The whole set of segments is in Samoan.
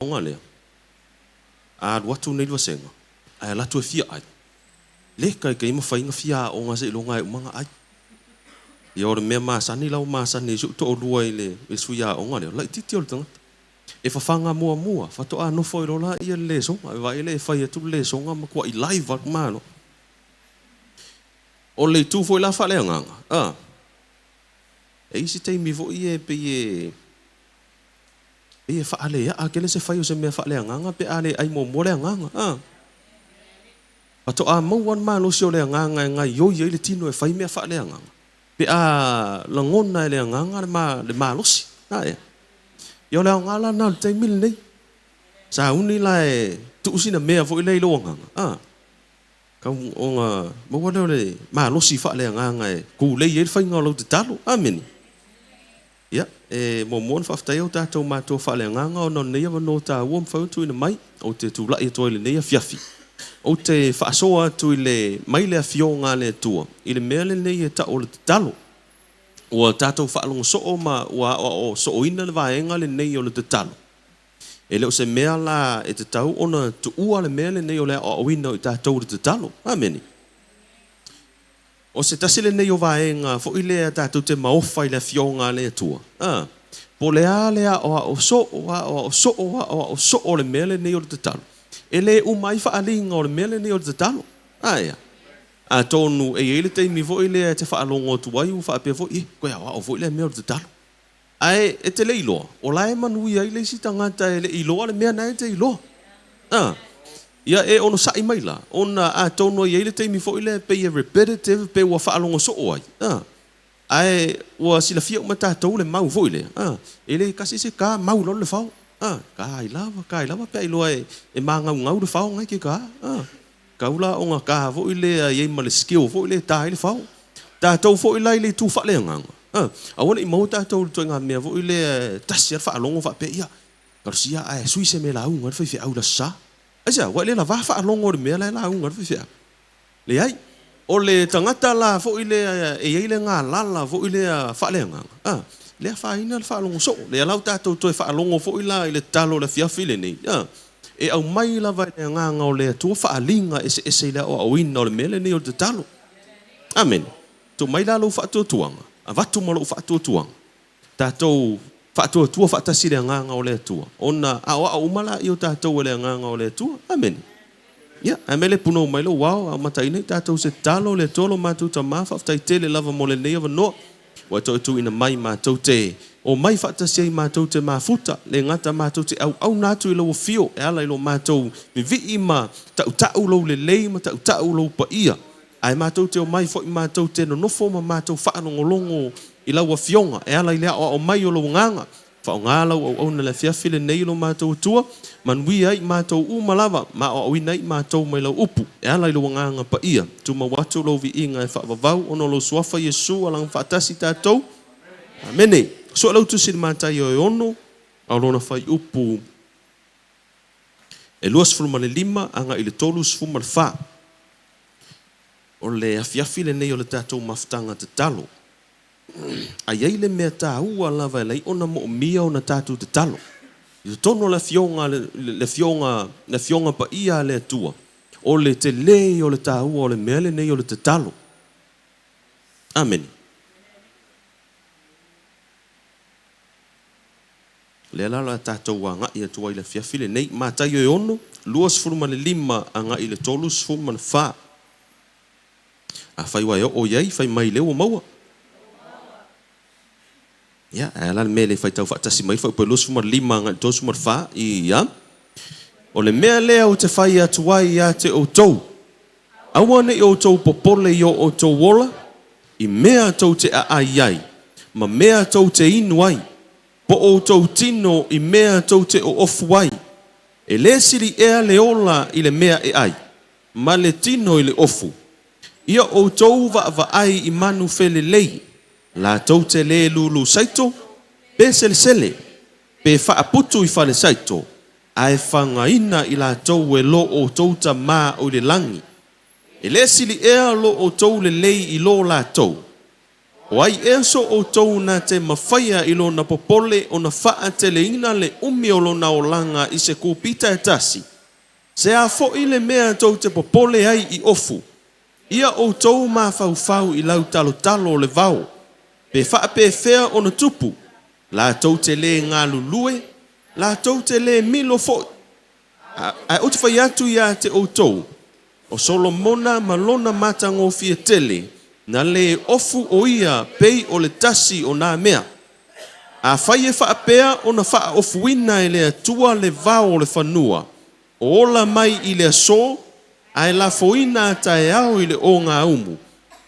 Ona lea, a alu atu nei le vasega, ae alu atu e fia ai, le taitai mafai ona fia aoga seiloga e uma ona ai. Ia o le mea masani la ua masani ai si ou toalua i le sui aoga lea, o le laitiiti o le tagata. E fafaga muamua, faatoa nofo ai loa lea le lesoga. E vaai lea e fai atu le lesoga, matuai live lava le tamaloa. O le itu foi la faaleagaga, a, e i ai isi taimi foi e pei e Pei e faaleaa tele se fai o se mea faaleagaga pe a le ai muamua le agaga. A. Faatoa maua le malosi o le agaga e gaioi ai le tino e fai mea faaleagaga pe a lagona e le agaga le malosi. A ea? Ia o le aoga la lena o le taimi lenei. Sauni la e tuu sina mea foi lea i lou agaga, a, tau ona maua lea o le malosi faaleagaga e tulei ai le faiga o lau tatalo. Amene. Ia, e muamua ona faafetaia o tatou matua faaleagaga ona o lenei avanoa taua ua mafai ona tuuina mai. Ou te tulai atu ai i lenei afiafi, ou te faasoa atu i le, mai le Afioga a le Atua i le mea lenei e tau o le tatalo. Ua tatou faalogo soo ma ua aoao sooina le vaega lenei o le tatalo. E le o se mea la e tatau ona tuua le mea lenei o le aoaoina o i tatou i le tatalo. Amene. O se tasi lenei o vaega foi lea tatou te maofa i le Afioga a le Atua, a, po o le a le aoao soo, aoao soo, aoao soo o le mea lenei o le tatalo, e le uma ai faaaliga o le mea lenei o le tatalo. Aea? Atonu e i ai le taimi foi lea e te faalogo atu ai ua faapea foi, Ih, toe aoao foi lea mea o le tatalo. Ae e te le iloa, o la e manuia ai le isi tagata e le i iloa le mea na e te iloa. A. Ia e onosai mai la, ona atonu e i ai le taimi foi lea e pei e repetitive pe ua faalogo soo ai. A. Ae ua silafia uma e tatou le mau foi lea. A. E le tasi se ka mau loa le fao. A. Ka ai lava, ka ai lava pe a iloa e magaugau le fao na e te ka. A. Tau la ona ka foi lea i ai ma le skill foi lea e ta ai le fao. Tatou foi la i le itu faaleagaga, a, aua ne i maua tatou i le ituaiga mea foi lea e tasi lava le faalogo faapea, ia, talosia ae sui se mea e lauga ai le faifeau i le Aso Sa. Aisea? Ua e le lavā faalogo i le mea la e lauga ai le faifeau. Leai. O le tagata la foi lea e i ai le galala foi lea faaleagaga, a, le afaina le faalogo soo. Lea la ua tatou toe faalogo foi la i le tatalo o le afiafi lenei, a, E aumai lava e le Agaga o le Atua faaaliga eseese i le aoaoina o le mea lenei o le tatalo. Amene. Tuu mai la lou faatuatuaga, avatu ma lou faatuatuaga. Tatou faatuatua faatasi i le Agaga o le Atua, ona aoao uma laia o tatou e le Agaga o le Atua. Amene. Ia, ae mea le punou mai lou ao, a amataina i tatou se tatalo, Le Atua lo matou Tama, faafetai tele lava mo lenei avanoa. Ua toe tuuina mai matou te omai faatasi ai matou te mafuta, le gata matou te auauna atu i lou afio e ala i lo matou vivii ma tautau lou lelei ma tautau lou paia. Ae matou te omai foi matou te nonofo ma matou faalogologo i lau Afioga e ala i le aoao mai o lou Agaga. Faaaoga lau auauna i le afiafi lenei i lo matou Atua, manuia ai matou uma lava, ma aoaoina ai matou mai lau upu, e ala i lou Agaga Paia. Tumau atu lou viiga e faavavau ona o lou Suafa Iesu alaga faatasi tatou. Amene. Sue lau tusi i le Mataio e ono, a o lona fuaiupu e 25 agai i le 34. O le afiafi lenei o le tatou mafutaga tatalo. A i ai le mea taua lava e lai ona moomia ona tatou tatalo i totonu o le Afioga, le Afioga, le Afioga Paia a le Atua, o le tele ia o le taua o le mea lenei o le tatalo. Amene. O lea la o le a tatou agai atu ai i le afiafi lenei. Mataio e 6, 25 agai i le 34. Afai ua e oo i ai, fai mai lea ua maua. Ia, ae a la le mea e le faitau faatasi mai le fuaiupu e 25 agai i le 34? Ia. O le mea lea ou te fai atu ai ia te outou, aua ne i outou popole i o outou ola, i mea tou te aai ai, ma mea tou te inu ai, po o outou tino i mea tou te oofu ai. E le sili ea le ola i le mea e ai, ma le tino i le ofu. Ia outou vaavaai i manu felelei, latou te le lulu saito, pe selesele, pe faaputu i fale saito, ae fagaina i latou e lo outou Tama o i le lagi. E le sili ea lo outou lelei i lo latou? O ai ea so outou na te mafaia i lona popole ona faateleina le umi o lona olaga i se kupita e tasi? Se a foi le mea tou te popole ai i ofu? Ia outou mafaufau i lau talotalo o le vao, pe faapefea ona tupu, latou te lē galulue, latou te lē milo foi. Ae ou te fai atu ia te outou, o Solomona ma lona matagofie tele, na lē ofu o ia pei o le tasi o nā mea. Afai e faapea ona faaofuina e le Atua le vao o le fanua, o ola mai i le asō, ae lafoina a taeao i le ogaumu,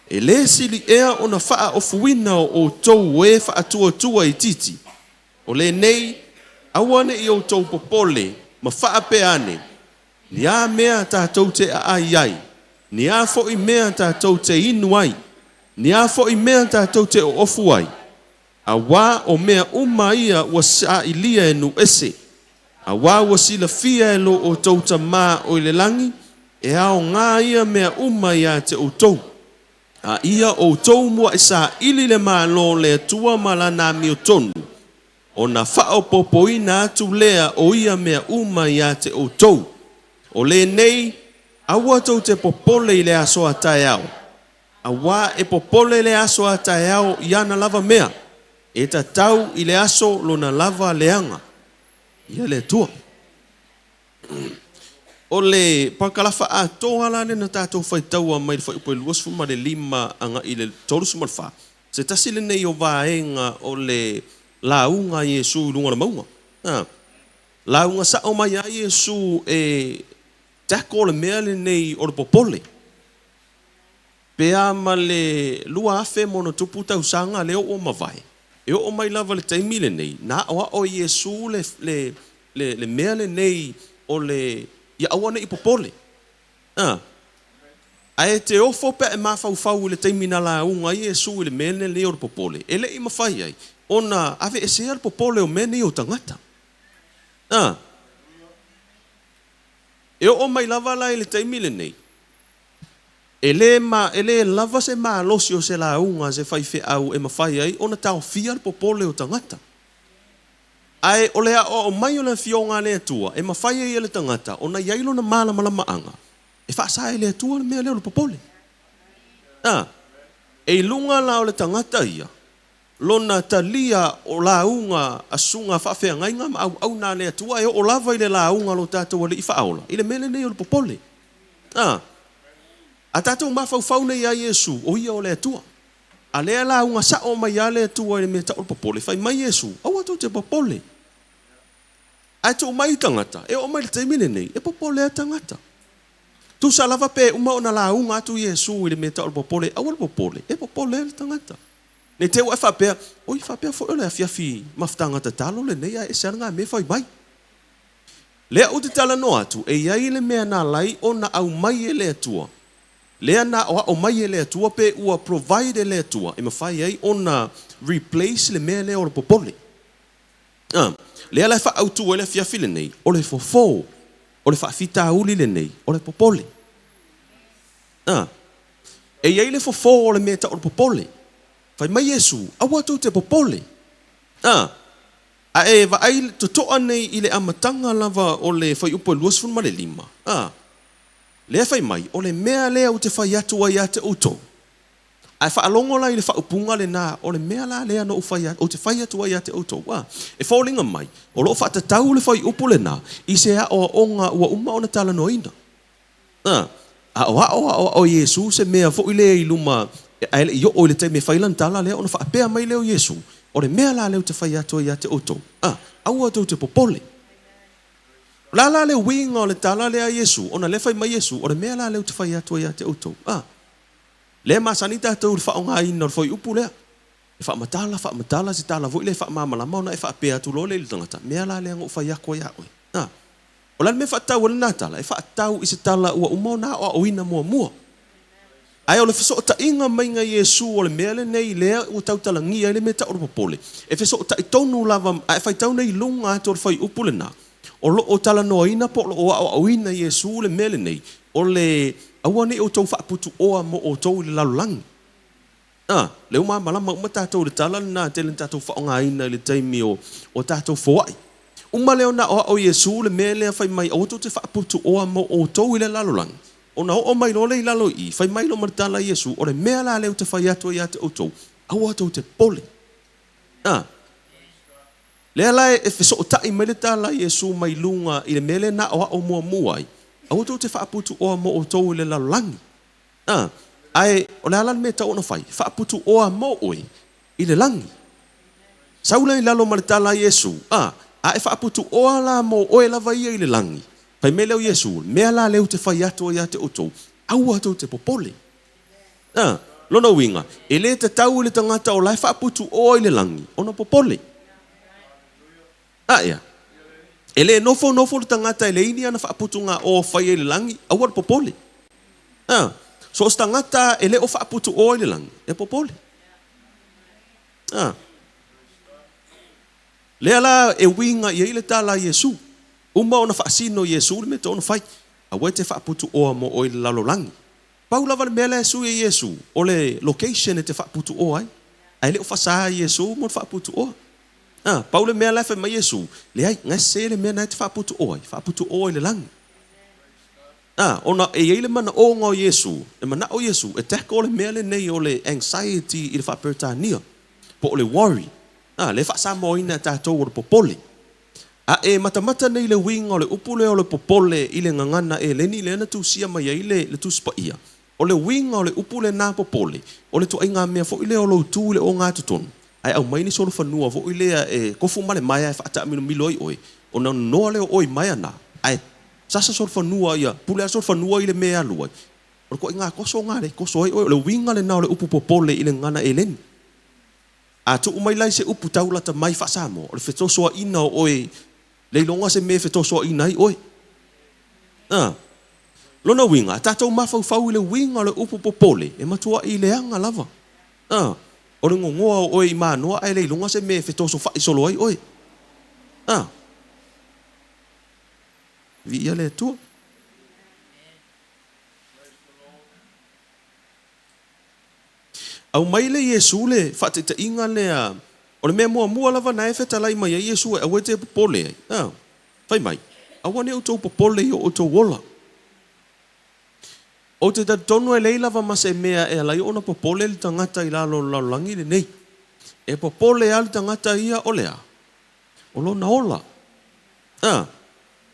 e lē sili ea ona faaofuina o outou e faatuatua itiiti? O lenei, aua ne'i outou popole ma faapea ane, ni a mea tatou te aai ai, ni a foi mea tatou te inu ai, ni a foi mea tatou te oofu ai, auā o mea uma ia ua sailia e nuu ese. Auā ua silafia e lo outou Tamā o i le lagi, e aogā ia mea uma iā te outou. A ia outou mua'i saili le Malo o le Atua ma lana amiotonu, ona faaopoopoina atu lea o ia mea uma iā te outou. O lenei, aua tou te popole i le aso a taeao, auā e popole le aso a taeao i ana lava mea, e tatau i le aso lona lava leaga. Ia le Atua. O le parakalafa atoa la lea na tatou faitaua mai le fuaiupu e 25 agai i le 34, se tasi lenei o vaega o le lauga a Iesu i luga o le mauga. Lauga sao mai lava Iesu e tackle le mea lenei o le popole. Pe a ma le 2000+ tausaga lea ua mavae, e oo mai lava i le taimi lenei, na aoao e Iesu le mea lenei o le ia aua ne i popole. Ae te ofo pe a e mafaufau i le taimi na lauga ai Iesu i le mea lenei o le popole, e le i mafai ai ona aveesea le popole o mea nei o tagata. E oo mai lava la i le taimi lenei, e lē lava se malosi o se lauga a se faifeau e mafai ai ona taofia le popole o tagata. Ae o le aoao mai o le Afioga a le Atua e mafai ai e le tagata ona i ai lona malamalamaaga e faasa e le Atua le mea lea o le popole. E i luga la o le tagata ia, lona talia o lauga a susuga faafeagaiga ma auauna a le Atua e oo lava i le lauga a lo tatou Alii Faaola i le mea lenei o le popole. A tatou mafaufau nei ia Iesu, o ia o le Atua. A lea lauga sao mai lava le Atua i le mea tau o le popole, fai mai Iesu, aua tou te popole. Ae tuu mai tagata, e oo mai i le taimi lenei, e popole lava tagata. Tusa lava pe uma ona lauga atu Iesu i le mea tau o le popole, aua le popole, e popole lava le tagata. Ne i te i ua e faapea, oi faapea foi o le afiafi mafutaga tatalo lenei ae ese lava lena mea e fai mai. Lea ou te talanoa atu, e i ai le mea na ala ai ona aumai e le Atua, lea na aoao mai e le Atua pe ua provide e le Atua e mafai ai ona replace le mea lea o le popole. Lea la e faaautu ai le afiafi lenei, o le fofo o le faafitauli lenei o le popole. E i ai le fofo o le mea e tau o le popole. Fai mai Iesu, aua tou te popole. A e vaai totoa nei i le amataga lava o le fuaiupu e 25, lea fai mai, o le mea lea ou te fai atu ai ia te outou. Ae faalogo la i le faaupuga lena, o le mea la lea na ou fai atu, ou te fai atu ai ia te outou. E foliga mai, o lo o faatatau le fuaiupu lena i se aoaoga ua uma ona talanoaina. Aoao aoao Iesu se mea foi lea i luma, ae le i oo i le taimi e fai lana tala lea ona faapea mai lea o Iesu, o le mea la lea ou te fai atu ai ia te outou, aua tou te popole. O le a la le uiga o le tala lea a Iesu, ona lea fai mai Iesu, o le mea la lea ou te fai atu ai ia te outou. Lea e masani tatou i le faaaogaina o le fuaiupu lea. E faamatala, faamatala se tala foi lea e faamalamalama ona e faapea atu loa lea i le tagata, mea la lea na ou fai atu ai ia oe. O le a le mea e faatatau ai lena tala? E faatatau i se tala ua uma ona aoaoina muamua. Ae o le fesootaiga maiga Iesu o le mea lenei lea ua tautalagia ai le mea tau o le popole, e fesootai tonu lava, a e faitau nei i luga atu o le fuaiupu lena, o lo o talanoaina po o lo o aoaoina Iesu le mea lenei, o le aua ne i outou faaputuoa mo outou i le lalolagi. A, lea ua malamalama uma tatou i le tala lena e tele ina tatou faaaogaina i le taimi o o tatou foai. Uma lea ona aoao e Iesu le mea lea fai mai aua tou te faaputuoa mo outou i le lalolagi, ona oo mai loa lea i lalo i i, fai mai loa ma le tala a Iesu, o le mea la lea ou te fai atu ai ia te outou, aua tou te popole. A, lea la e fesootai mai le tala a Iesu mai luga i le mea lea na aoao muamua ai, aua tou te faaputuoa mo outou i le lalolagi. A, ae o le a la le mea e tatau ona fai? Faaputuoa mo oe i le lagi. Sau lea i lalo ma le tala a Iesu, a, a e faaputuoa la mo oe lava ia i le lagi. Fai mai lea o Iesu, le mea la lea ou te fai atu ai ia te outou, aua tou te popole. A, lona uiga, e le tatau i le tagata o la e faaputuoa i le lagi ona popole. A ea? E le nofonofo le tagata e leai ni ana faaputugaoa o faia i le lagi, aua le popole. A, so o se tagata e le o faaputuoa i le lagi, e popole. A, lea la e uiga i ai le tala a Iesu. Uma ona faasino Iesu le mea e tatau ona fai. Aua e te faaputuoa mo oe i le lalolagi. Pau lava le mea la e sui e Iesu, o le location e te faaputuoa ai. Ae le o faasa e Iesu mo le faaputuoa. A, pau le mea la e fai mai Iesu, leai, gase le mea na e te faaputuoa ai, faaputuoa i le lagi. A, ona e i ai le manaoga o Iesu, e manao Iesu e tackle le mea lenei o le anxiety i le faa-Peretania, po o le worry. A, lea e faa-Samoaina e tatou o le popole. A e matamata nei i le uiga o le upu lea o le popole i le gagana Eleni lea na tusia mai ai le, le Tusi Paia, o le uiga o le upu lena popole, o le ituaiga mea foi lea o lou tu i le ogatotonu, ae aumai ni solofanua foi lea e tofu ma le maea e faataamilomilo ai oe, ona nonoa lea o oe i maea na, ae sasa solofanua ia, pule lava solofanua i le mea e alu ai. O le ituaiga toso lena lea e toso ai oe. O le uiga lena o le upu popole i le gagana Eleni. A tuu mai la i se upu tau lata mai faa-Samoa, o le fetosoaina o oe, le iloga se mea e fetosoaina ai oe. A. Lona uiga, a tatou mafaufau i le uiga o le upu popole, e matuai leaga lava. A. O le gogoa o oe i manoa ae le iloga se mea e fetosofai solo ai oe. A. Viia le Atua. Aumai le Iesu le faataitaiga lea, o le mea muamua lava na e fetalai mai ai Iesu e aua e te popole ai, a, fai mai, Aua ne outou popole i o outou ola. Ou te talitonu e leai lava ma se mea e ala ai ona popole le tagata i lalo o le lalolagi lenei. E popole lava le tagata ia o le a? O lona ola. A,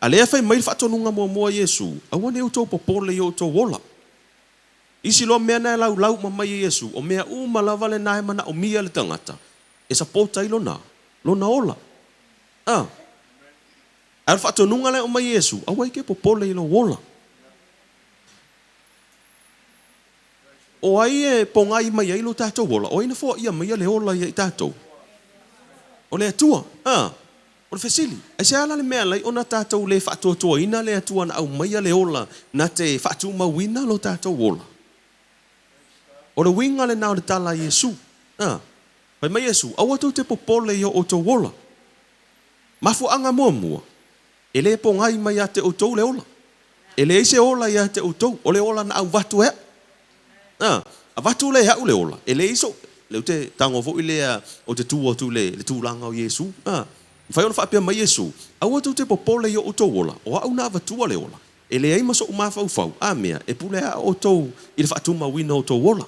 a lea fai mai le faatonuga muamua a Iesu, Aua ne outou popole i o outou ola. Isi loa mea na e laulau uma mai e Iesu, o mea uma lava lena e manaomia e le tagata e sapota ai lona, lona ola. A. Ae o le faatonuga la e aumai e Iesu, aua e ke popole i lou ola. O ai e pogai mai ai lo tatou ola? O ai na foaia maia le ola ia i tatou? O le Atua. A. O le fesili, aisea la le mea alai ona tatou le faatuatuaina le Atua na aumaia le ola na te faatumauina lo tatou ola? O le uiga lena o le tala a Iesu. A, fai mai Iesu, Aua tou te popole i o outou ola. Mafuaaga muamua, e le pogai mai ia te outou le ola. E leai se ola ia te outou, o le ola na avatu e au. A, avatu lea e au le ola, e leai so, lea ou te tago foi lea, ou te tu atu i le, le tulaga o Iesu. A, mafai ona faapea mai Iesu, Aua tou te popole i o outou ola, o au na avatua le ola, e leai ma soʻu mafaufau, a mea, e pule a outou i le faatumauina o outou ola.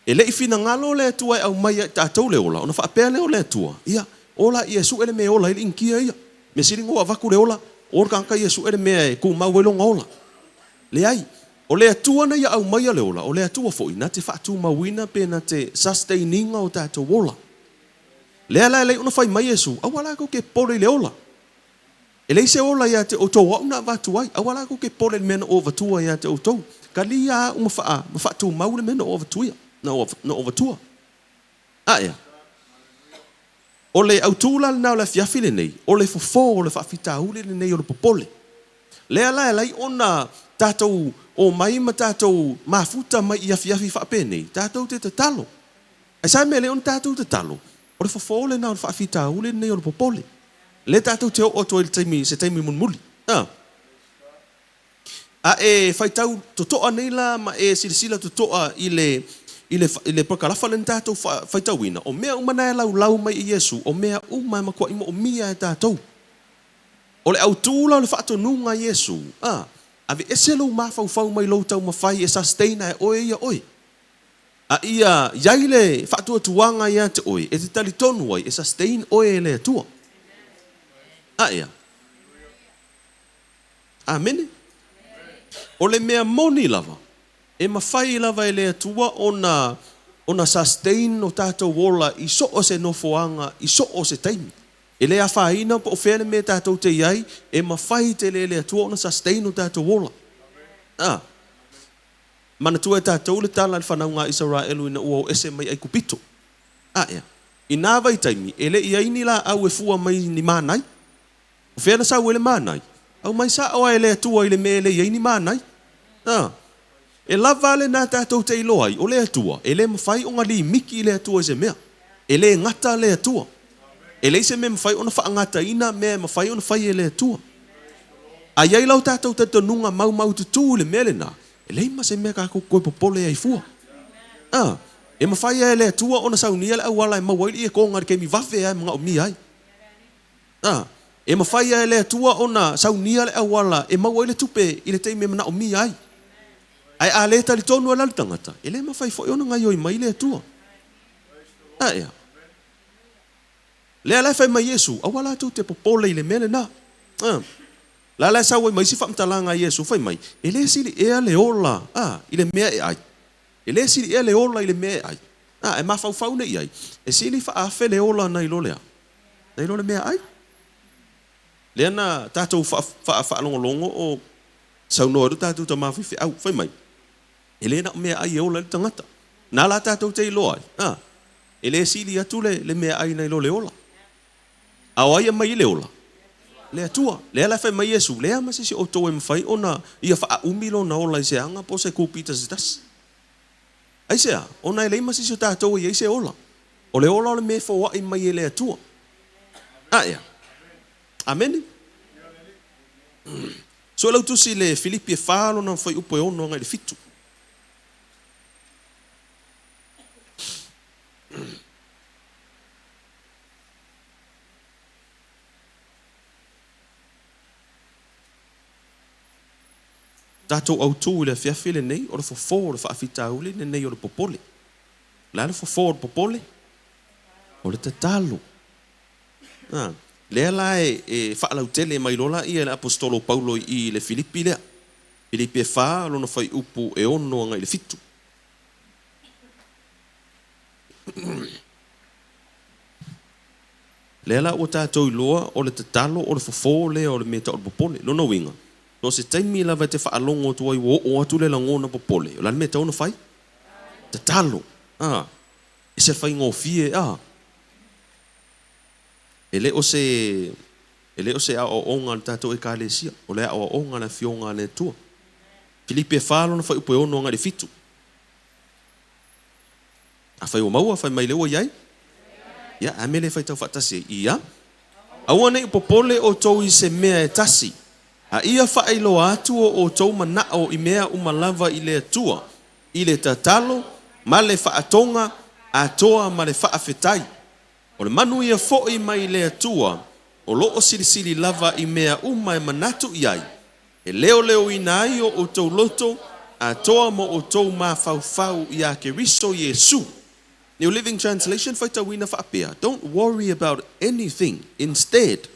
E le i finagalo le Atua e aumai ia i tatou le ola, ona faapea lea o le Atua, Ia, ola ia e suʻe le mea e ola ai le inikia ia. Mea sili ona ou avatu le ola, o le tagata ia e suʻe le mea e tumau ai lona ola. Leai. O le Atua na ia aumaia le ola, o le Atua foi na te faatumauina pe na te sustain ina o tatou ola. Lea la e leai ona fai mai Iesu, Aua la tou te popole i le ola. E leai se ola ia te outou o au na avatu ai, aua la tou te popole i le mea na ou avatua ia te outou. Kalia au ma faa, ma faatumau le mea na ou avatuia, na ou, na ou avatua. A ea? O le autū la lena o le afiafi lenei, o le fofo o le faafitauli lenei o le popole. Lea la e alai ona tatou omai ma tatou mafuta mai i afiafi faapenei, tatou te tatalo. Aisea le mea e leai ona tatou tatalo? O le fofo lena o le faafitauli lenei o le popole. Lea tatou te oo atu ai i le taimi, se taimi mulimuli. A. A e faitau totoa nei la ma e silasila totoa i le, i le, i le pakalafa lea na tatou faitauina, o mea uma na e laulau mai e Iesu, o mea uma e matuai moomia e tatou. O le autū la o le faatonuga a Iesu, a, aveese lou mafaufau mai lou taumafai e sustain e oe ia oe. A ia iai le faatuatuaga ia te oe, e te talitonu ai e sustain oe e le Atua. Aea. Amene. O le mea moni lava, e mafai lava e le Atua ona sustain o tatou ola i so o se nofoaga, i so o se taimi. E le afaina po o fea le mea tatou te i ai, e mafai tele e le Atua ona sustain o tatou ola. A. Manatua e tatou le tala a le fanauga a Isaraelu ina ua o ese mai Aikupito. Aea. I nā vaitaimi, e le i ai ni laau e fua mai ni manai. O fea na sau ai le manai? Aumai sao lava e le Atua i le mea e le i ai ni manai. A. E lava lena tatou te iloa ai, o le Atua, e le mafai ona limiki le Atua i se mea. E le gata le Atua. E leai se mea e mafai ona faagataina mea e mafai ona fai e le Atua. A i ai lau tatou talitonuga maumaututu i le mea lena, e leai ma se mea tatou te toe popole ai fua. A, e mafai lava e le Atua ona saunia le auala e maua ai le ietoga i le taimi vave lava e manaomia ai. A, e mafai lava e le Atua ona saunia le auala e maua ai le tupe i le taimi e manaomia ai. Ae a le talitonu ai la le tagata, e le mafai foi ona gaoioi mai le Atua. Aea. Lea la e fai mai Iesu, aua latou te popole i le mea lena. A. La la e sau ai ma isi faamatalaga a Iesu fai mai, e le sili ea le ola, a, i le mea e ai. E le sili ea le ola i le mea e ai. A, e mafaufau nei i ai, e sili faaafe le ola nai lo le a? Nai lo le mea ai. Lea na tatou faalogologo o saunoa ai lo tatou tama faifeau, fai mai, e le na o meaai e ola ai le tagata. Na la tatou te iloa ai, a, e le sili atu le meaai nai lo le ola. A o ai e aumai i le ola? Le Atua. Lea la e fai mai Iesu, leai ma se isi o outou e mafai ona ia faaumi lona ola i se aga po o se kupita se tasi. Aisea? Ona e leai ma se isi o tatou e i ai se ola. O le ola o le mea e foai mai e le Atua. Aea. Amene. Suelautusi i le Filipi e 4 lona fuaiupu e 6 agai i le 7. Tatou autū i le afiafi lenei, o le fofo o le faafitauli lenei o le popole. O le a le fofo o le popole? O le tatalo. A, lea la e faalautele mai loa laia e le Aposetolo o Paulo i le Filipi lea. Filipi e 4, lona fuaiupu e 6 agai i le 7. Lea la ua tatou iloa o le tatalo o le fofo lea o le mea tau o le popole. Lona uiga, so o se taimi lava e te faalogo atu ai ua oo atu le lagona popole, o le a le mea e tatau ona fai? Tatalo. A, e se faigofie, a. E le o se, e le o se aoaoga a le tatou Ekalesia, o le aoaoga a le Afioga a le Atua. Filipi e 4 lona fuaiupu e 6 agai i le 7. Afai ua maua, fai mai lea ua i ai. Ia, a mea le faitau faatasi ai? Ia. Aua ne i popole outou i se mea e tasi, a ia faailoa atu o outou manao i mea uma lava i le Atua, i le tatalo ma le faatoga atoa ma le faafetai. O le manuia foi mai le Atua, o lo o silisili lava i mea uma e manatu i ai, e leoleoina ai o outou loto atoa ma outou mafaufau iā Keriso Iesu. New Living Translation faitauina faapea, Don't worry about anything. Instead,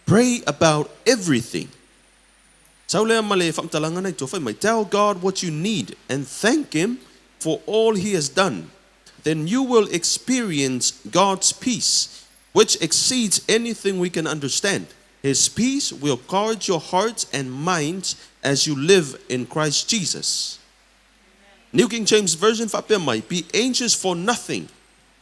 pray about everything. Sau lea ma le faamatalaga na i tua, fai mai, Tell God what you need and thank Him for all He has done. Then you will experience God's peace, which exceeds anything we can understand. His peace will guard your hearts and minds as you live in Christ Jesus. New King James Version faapea mai, Be anxious for nothing,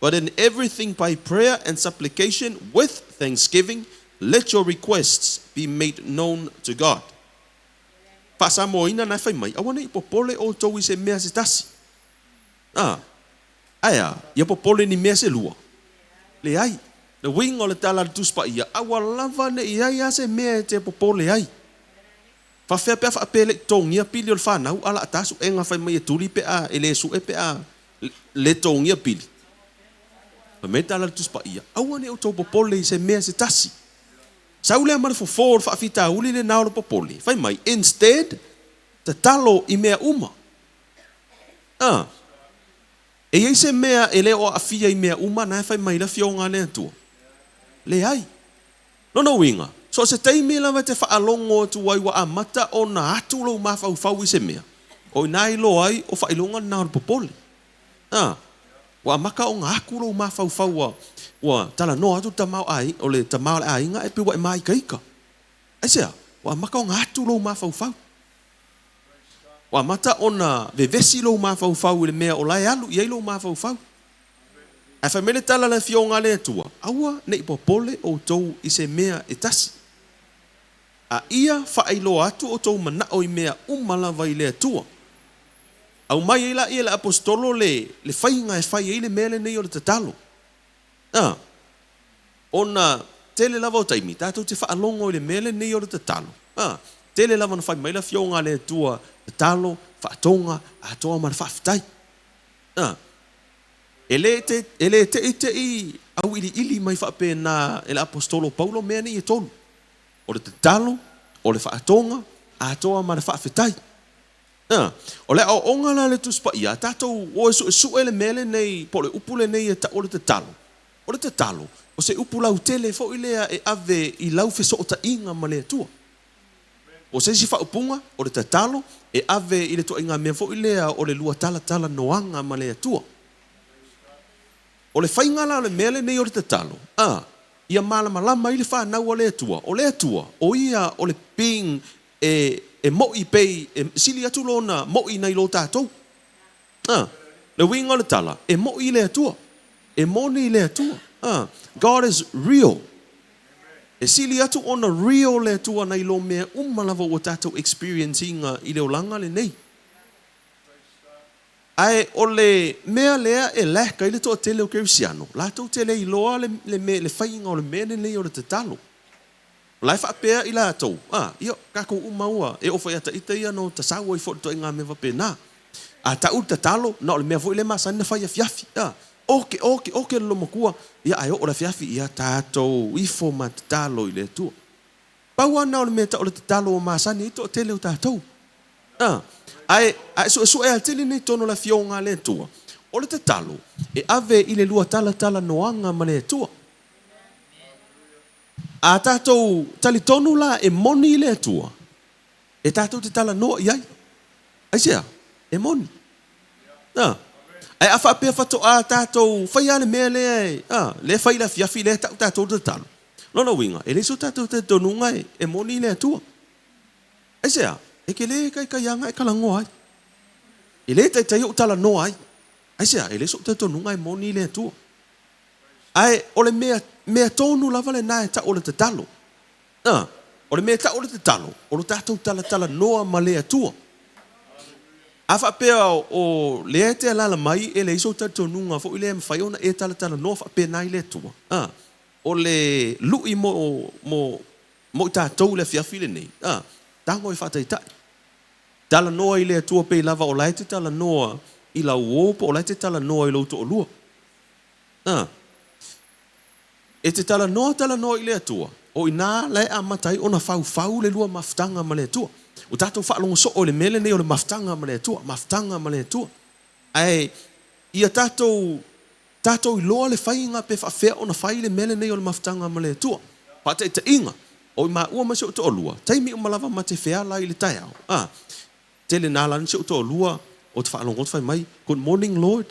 but in everything by prayer and supplication with thanksgiving, let your requests be made known to God. Faasamoaina na e fai mai, aua ne i popole outou i se mea se tasi. A, ae a, ia popole ni mea se lua? Leai. Le uiga o le tala a le Tusi Paia, aua lava ne i ai lava se mea e te popole ai. Faafefea pe a faapea e le i totogia pili o le fanau, a laa ta suega fai mai e tuli pe a e le sue pe a Le togia pili. Fai mai le tala a le Tusi Paia, Aua ne i outou popole i se mea se tasi. Sau lea ma le fofo o le faafitauli lena o le popole. Fai mai, Instead, tatalo i mea uma. A. E i ai se mea e le o aafia i mea uma na e fai mai le Afioga a le Atua? Leai. Lona uiga, so o se taimi lava e te faalogo atu ai ua amata ona atu lou mafaufau i se mea, o i ina e iloa ai o faailoga lena o le popole. A. Ua amata ona atu lou mafaufau ua, ua talanoa atu le tama o ai, o le tama o le aiga ae pei ua e māitaita. Aisea? Ua amata ona atu lou mafaufau. Ua amata ona vevesi lou mafaufau i le mea o la e alu i ai lou mafaufau. Ae fai mai le tala a le Afioga a le Atua, Aua ne i popole outou i se mea e tasi, a ia faailoa atu outou manao i mea uma lava i le Atua. Aumai ai laia e le Aposetolo le le faiga e fai ai le mea lenei o le tatalo. A, ona tele lava o taimi tatou te faalogo i le mea lenei o le tatalo. A, tele lava na fai mai le Afioga a le Atua, tatalo, faatoga, atoa ma le faafetai. A, e le te, e le teitei auiliili mai faapena e le Aposetolo Paulo mea nei e tolu, o le tatalo, o le faatoga, atoa ma le faafetai. A, o le aoaoga la a le Tusi Paia, a tatou o e suesue le mea lenei po o le upu lenei e tau o le tatalo, o le tatalo, o se upu lautele foi lea e ave i lau fesootaiga ma le Atua. O se isi faaupuga, o le tatalo, e ave i le tuaiga mea foi lea o le lua talatalanoaga ma le Atua. O le faiga la o le mea lenei o le tatalo, a, ia malamalama ai le fanau a le Atua, o le Atua, o Ia o le Being e, e moʻi pei e sili atu Lona moʻi nai lo tatou. A, le uiga o le tala, e moʻi le Atua. E moni le Atua. A, God is real. E sili atu ona real le Atua nai lo mea uma lava ua tatou experience ina i le olaga lenei. Ae o le mea lea e lack ai le toatele o Kerisiano, latou te le iloa le, le mea, le faiga o le mea lenei o le tatalo. O la e faapea i latou, a, ia, tatou uma ua, e oo foi ia ita ia na tasau ai foi i le ituaiga mea faapena. A tau le tatalo, na o le mea foi lea e masani ona fai afiafi, a, oke, oke, oke le loomatua, ia ae oo i le afiafi, ia tatou ifo ma tatalo i le Atua. Pau lava lena o le mea tau o le tatalo ua masani ai le toatele o tatou. A, ae, ae suesue atili nei totonu o le Afioga a le Atua, o le tatalo e ave i le lua talatalanoaga ma le Atua. A tatou talitonu la e moni le Atua, e tatou te talanoa i ai. Aisea? E moni. A. Ae a faapea faatoa tatou faia le mea lea e, a, lea e fai i le afiafi lea e tau tatou le tatalo. Lona uiga, e leai so tatou talitonuga e moni le Atua. Aisea? E te le taitaiaga e talanoa ai. E le taitai ou talanoa ai. Aisea? E leai sou talitonuga e moni le Atua. Ae o le mea, mea tonu lava lena e tau o le tatalo. A, o le mea e tau o le tatalo, o lo tatou talatalanoa ma le Atua. A faapea o lea e te alaala mai e leai sou talitonuga foi lea e mafai ona e talatalanoa faapena i le Atua, a, o le lui mo, mo, mo i tatou i le afiafi lenei, a, tago e faataitai. Talanoa i le Atua pei lava o la e te talanoa i lau uo po o la e te talanoa i lou toalua. A. E te talanoa talanoa i le Atua, o i ina la e amata ai ona faufau le lua mafutaga ma le Atua. Ua tatou faalogo soo i le mea lenei o le mafutaga ma le Atua, mafutaga ma le Atua. Ae ia tatou, tatou iloa le faiga pe faafefea ona fai le mea lenei o le mafutaga ma le Atua. Faataitaiga, o i maua ma si ou toalua, taimi uma lava ma te feala i le taeao, a, tele na ala si ou toalua o te faalogo atu fai mai, Good morning Lord.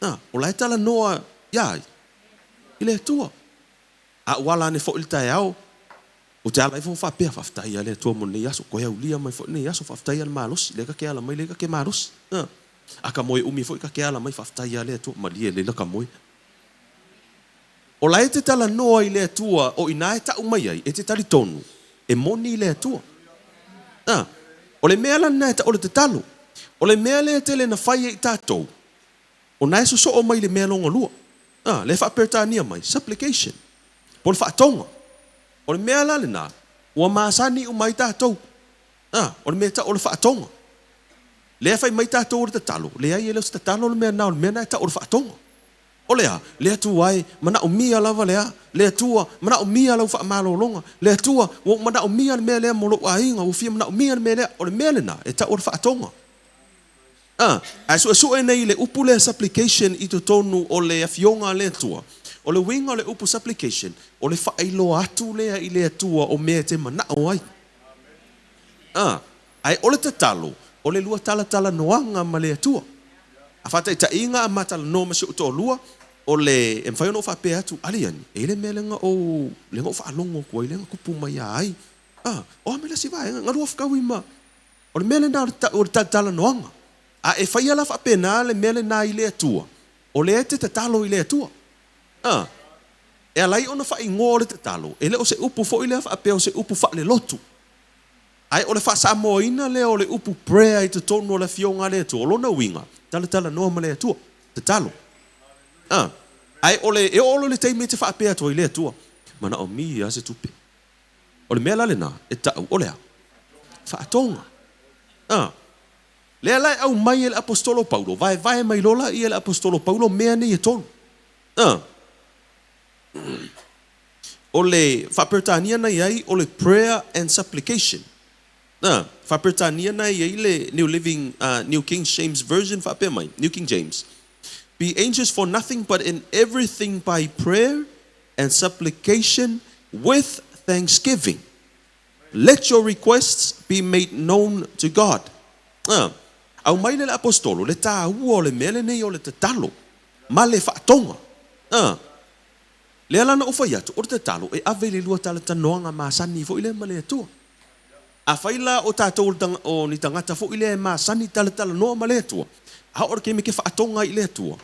A, o la e talanoa iā ai? I le Atua. A ua ala ane foi i le taeao, ou te ala ifo faapea, Faafetai ia le Atua mo lenei aso, toe aulia mai foi lenei aso, faafetai ia le malosi, lea ta te ala mai, lea ta te malosi. A, a ta moe umi foi ta te ala mai, faafetai ia le Atua, malie lelei laka moe. O la e te talanoa i le Atua, o i ina e tau mai ai, e te talitonu, e moni le Atua. A, o le mea la lena e tau o le tatalo. O le mea lea e tele na fai e i tatou, o na e sosoo mai le mea lona lua. A, lea e faa-Peretania mai, supplication, po o le faatoga. O le mea la lena, ua masani uma ai tatou. A, o le mea e tau o le faatoga. Lea e fai mai tatou o le tatalo, leai e le o se tatalo le mea lena, o le mea lena e tau o le faatoga. O le a? Le Atua e, manaomia lava le a? Le Atua, manaomia lau faamalologa. Le Atua, ua ou manaomia le mea lea mo lou aiga, ua fia manaomia le mea lea. O le mea lena e tau o le faatoga. A, ae suesue nei le upu lea supplication i totonu o le Afioga a le Atua. O le uiga o le upu supplication, o le faailoa atu lea i le Atua o mea e te manao ai. A, ae o le tatalo, o le lua talatalanoaga ma le Atua. A faataitaiga a ma talanoa ma si ou toalua, o le, e mafai ona ou faapea atu, Aliani, e i ai le mea lea na ou, lea na ou faalogo atu ai, lea na tupu mai ia ai. A, o a mai le isi vaega, na lua fetaui ma, o le mea lena o le talatalanoaga. A e faia la faapena le mea lena i le Atua, o lea e te tatalo i le Atua. A, e ala ai ona faaigoa o le tatalo, e le o se upu foi lea faapea o se upu faalelotu. Ae o le faa-Samoaina lea o le upu prayer i totonu o le Afioga a le Atua, o lona uiga, talatalanoa ma le Atua, tatalo. A, ae o le, e oo loa i le taimi e te faapea atu ai i le Atua, manaomia lava se tupe. O le mea la lena e tau o le a? Faatoga. A, lea la e aumai e le Aposetolo Paulo, vaevae mai loa laia e le Aposetolo Paulo mea nei e tolu. A. O le faa-Peretania na i ai o le prayer and supplication. Na, faa-Peretania na i ai le New Living, New King James Version faapea mai, New King James, Be anxious for nothing but in everything by prayer and supplication with thanksgiving let your requests be made known to God. Na, aumai lea le Aposetolo le taua o le mea lenei o le tatalo ma le faatoga. Na, Lea la na ou fai atu, o le tatalo e ave i le lua talatalanoaga masani foi lea ma le Atua. Afai la o tatou o ni tagata foi lea e masani talatalanoa ma le Atua, a oo i le taimi e te faatoga ai i le Atua,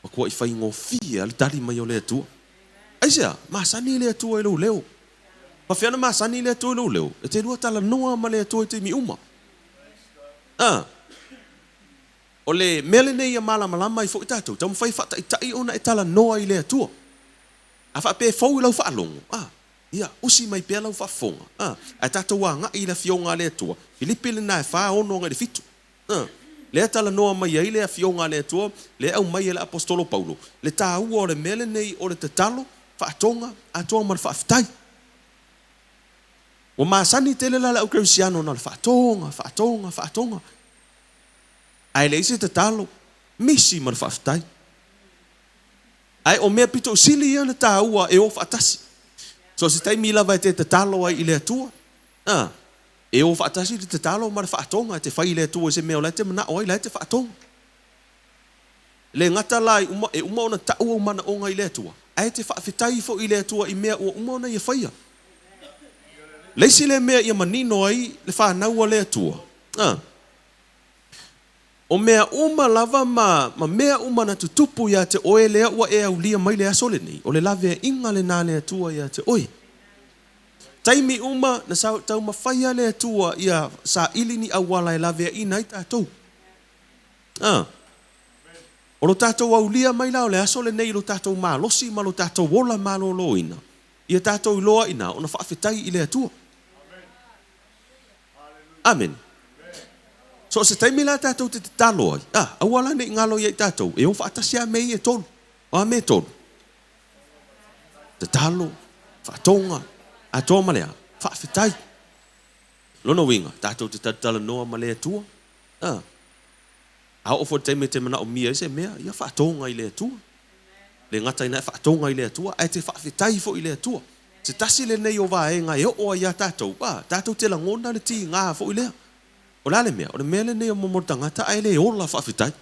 matuai faigofie lava le tali mai o le Atua. Aisea? Masani le Atua i lou leo. Faafefea ona masani le Atua i lou leo? E te lua talanoa ma le Atua i taimi uma. A. O le mea lenei ia malamalama ai foi tatou, taumafai e faataitai ona e talanoa i le Atua. A faapea e fou i lau faalogo, a, ia, usi mai pea lau faafofoga, a, ae tatou agai i le Afioga a le Atua. Filipi lena e fa, ono agai i le fitu. A, lea talanoa mai ai le Afioga a le Atua, lea e aumai e le Aposetolo Paulo, le taua o le mea lenei o le tatalo, faatoga, atoa ma le faafetai. Ua masani tele la le au kerisiano na o le faatoga, faatoga, faatoga. Ae leai se tatalo, misi ma le faafetai. Ae o mea pito sili ia na taua e o faatasi. So se taimi lava e te tatalo ai i le Atua, a, e o faatasi le tatalo ma le faatoga, e te fai i le Atua i se mea o la e te manao ai, la e te faatoga. E le gata la i uma, e uma ona tau ou manaoga i le Atua, ae te faafetai foi i le Atua i mea ua uma ona Ia faia. Le isi lea mea ia manino ai le fanau a le Atua, a, O mea uma lava ma, ma mea uma na tutupu iā te oe lea ua e aulia mai le aso lenei, o le laveaiga lenā le Atua iā te oe. Taimi uma na sa taumafaia le Atua ia saili ni auala e laveaiina ai tatou. A. O lo tatou aulia mai la o le aso lenei i lo tatou malosi ma lo tatou ola maloloina, ia tatou iloa inā ona faafetai i le Atua. Amene. So o se taimi la tatou te tatalo ai, a, aua la ne i galo ia i tatou, e o faatasi lava mea ia e tolu. O a mea e tolu? Tatalo, faatoga, atoa ma le a? Faafetai. Lona uiga, tatou te talatalanoa ma le Atua, a, a oo foi i le taimi e te manaomia ai se mea, ia faatoga i le Atua. Le gata ina e faatoga i le Atua, ae te faafetai foi i le Atua. Se tasi lenei o vaega e oo ai iā tatou, a, tatou te lagona le tiga foi lea. O le a le mea? O le mea lenei o momo le tagata ae le ola faafetai.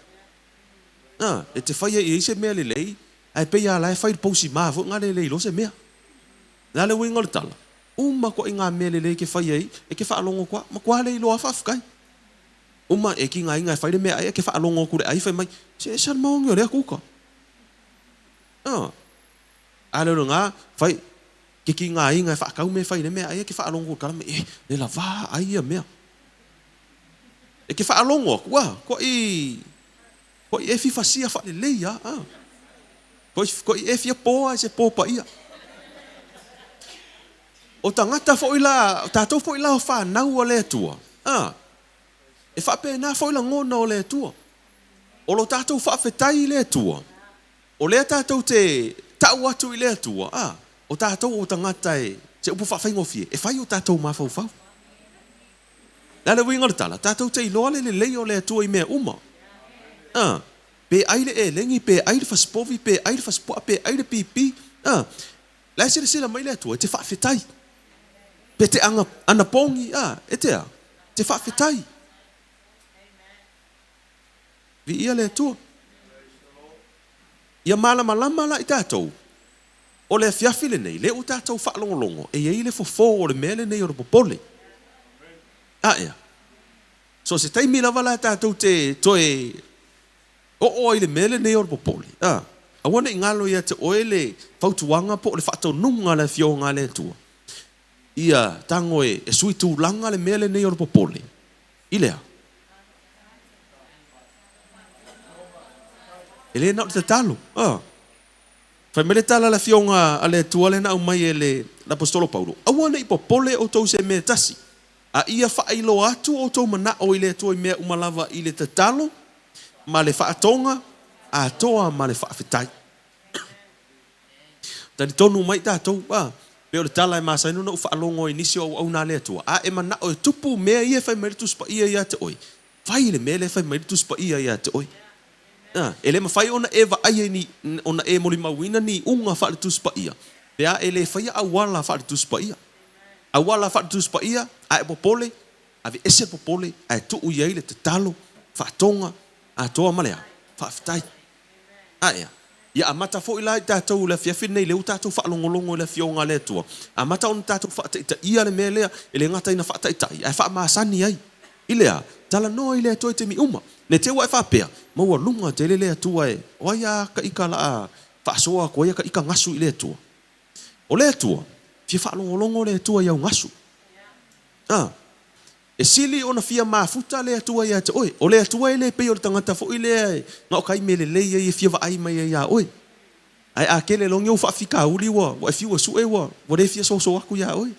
A, e te faia i ai se mea lelei, ae pei lava la e fai le pousima foi na le le iloa se mea. O le a le uiga o le tala? Uma koʻi ngā mea lelei e ke faia ai, e ke faalogo atu a, matua le iloa faafetai. Uma e kigaina e fai le meaai ae ke faalogo atu i le ai fai mai, se ese le maoni o lea kuka. A, a leo lena, fai, ke kigaina e faatau mea e fai le meaai ae ke faalogo atu i le tala mai, eh, le lavā ai ia mea. E ke faalogo atu, a, koʻi, koʻi e fifasia faalelei a, a. Koʻi, koʻi e fia pō a i se pō paia. O tagata foi la, o tatou foi la o fanau a le Atua, a. E faapena foi lagona o le Atua. O lo tatou faafetai i le Atua, o lea tatou te tau atu i le Atua, a, o tatou o tagata e, se upu faafaigofie, e fai o tatou mafaufau. Le a le uiga o le tala, tatou te iloa le lelei o le Atua i mea uma. A, pe ai le elegi, pe ai le fasipovi, pe ai le fasipuaa, pe ai le pipi, a, la e silasila mai le Atua, e te faafetai. Pe te anapogi, a, e te a, te faafetai. Viia le Atua. Ia malamalama la i tatou, o le afiafi lenei, lea ua tatou faalogologo, e i ai le fofo o le mea lenei o le popole. A ea. So se taimi lava la tatou te toe oo ai le mea lenei o le popole. A, aua ne i galo ia te oe le fautuaga po o le faatonuga a le Afioga a le Atua. Ia tago e sui tulaga le mea lenei o le popole. I le a? E le na o le tatalo. A. Fai mai le tala a le Afioga a le Atua lea na aumai e le Aposetolo Paulo, aua ne i popole outou i se mea e tasi, a ia faailoa atu outou manao i le Atua i mea uma lava i le tatalo ma le faatoga atoa ma le faafetai. Talitonu mai tatou, a, pei o le tala e masani ona ou faalogo ai i nisi o auauna a le Atua, a e manao e tupu mea ia e fai mai le Tusi Paia ia te oe, fai le mea lea e fai mai le Tusi Paia ia te oe. A, e le mafai ona e vaaia i ni, ona e molimauina ni iuga faale-Tusi Paia, pe a e le faia auala faale-Tusi Paia. Auala faale-Tusi Paia, a e popole, aveese le popole, ae tuu i ai le tatalo, faatoga, atoa ma le a? Faafetai. A ea? Ia amata foi la i tatou i le afiafi lenei, lea ua tatou faalogologo i le Afioga a le Atua, amata ona tatou faataitaia le mea lea, e le gata ina faataitai, ae faamasani ai. I le a? Talanoa i le Atua i taimi uma. Ne i te i ua e faapea, maualuga tele le Atua e, o ai a ka ika la faasoa atu ai a ka ika gasu i le Atua. O le Atua, fia faalogologo le Atua i au gasu. A. E sili ona fia mafuta le Atua ia te oe. O le Atua e le pei o le tagata foi lea e na o kai mea lelei ai e fia vaai mai ai iā oe. Ae a kele loa ni ou faafitauli ua e fiu e sue ua le fia soso atu iā oe.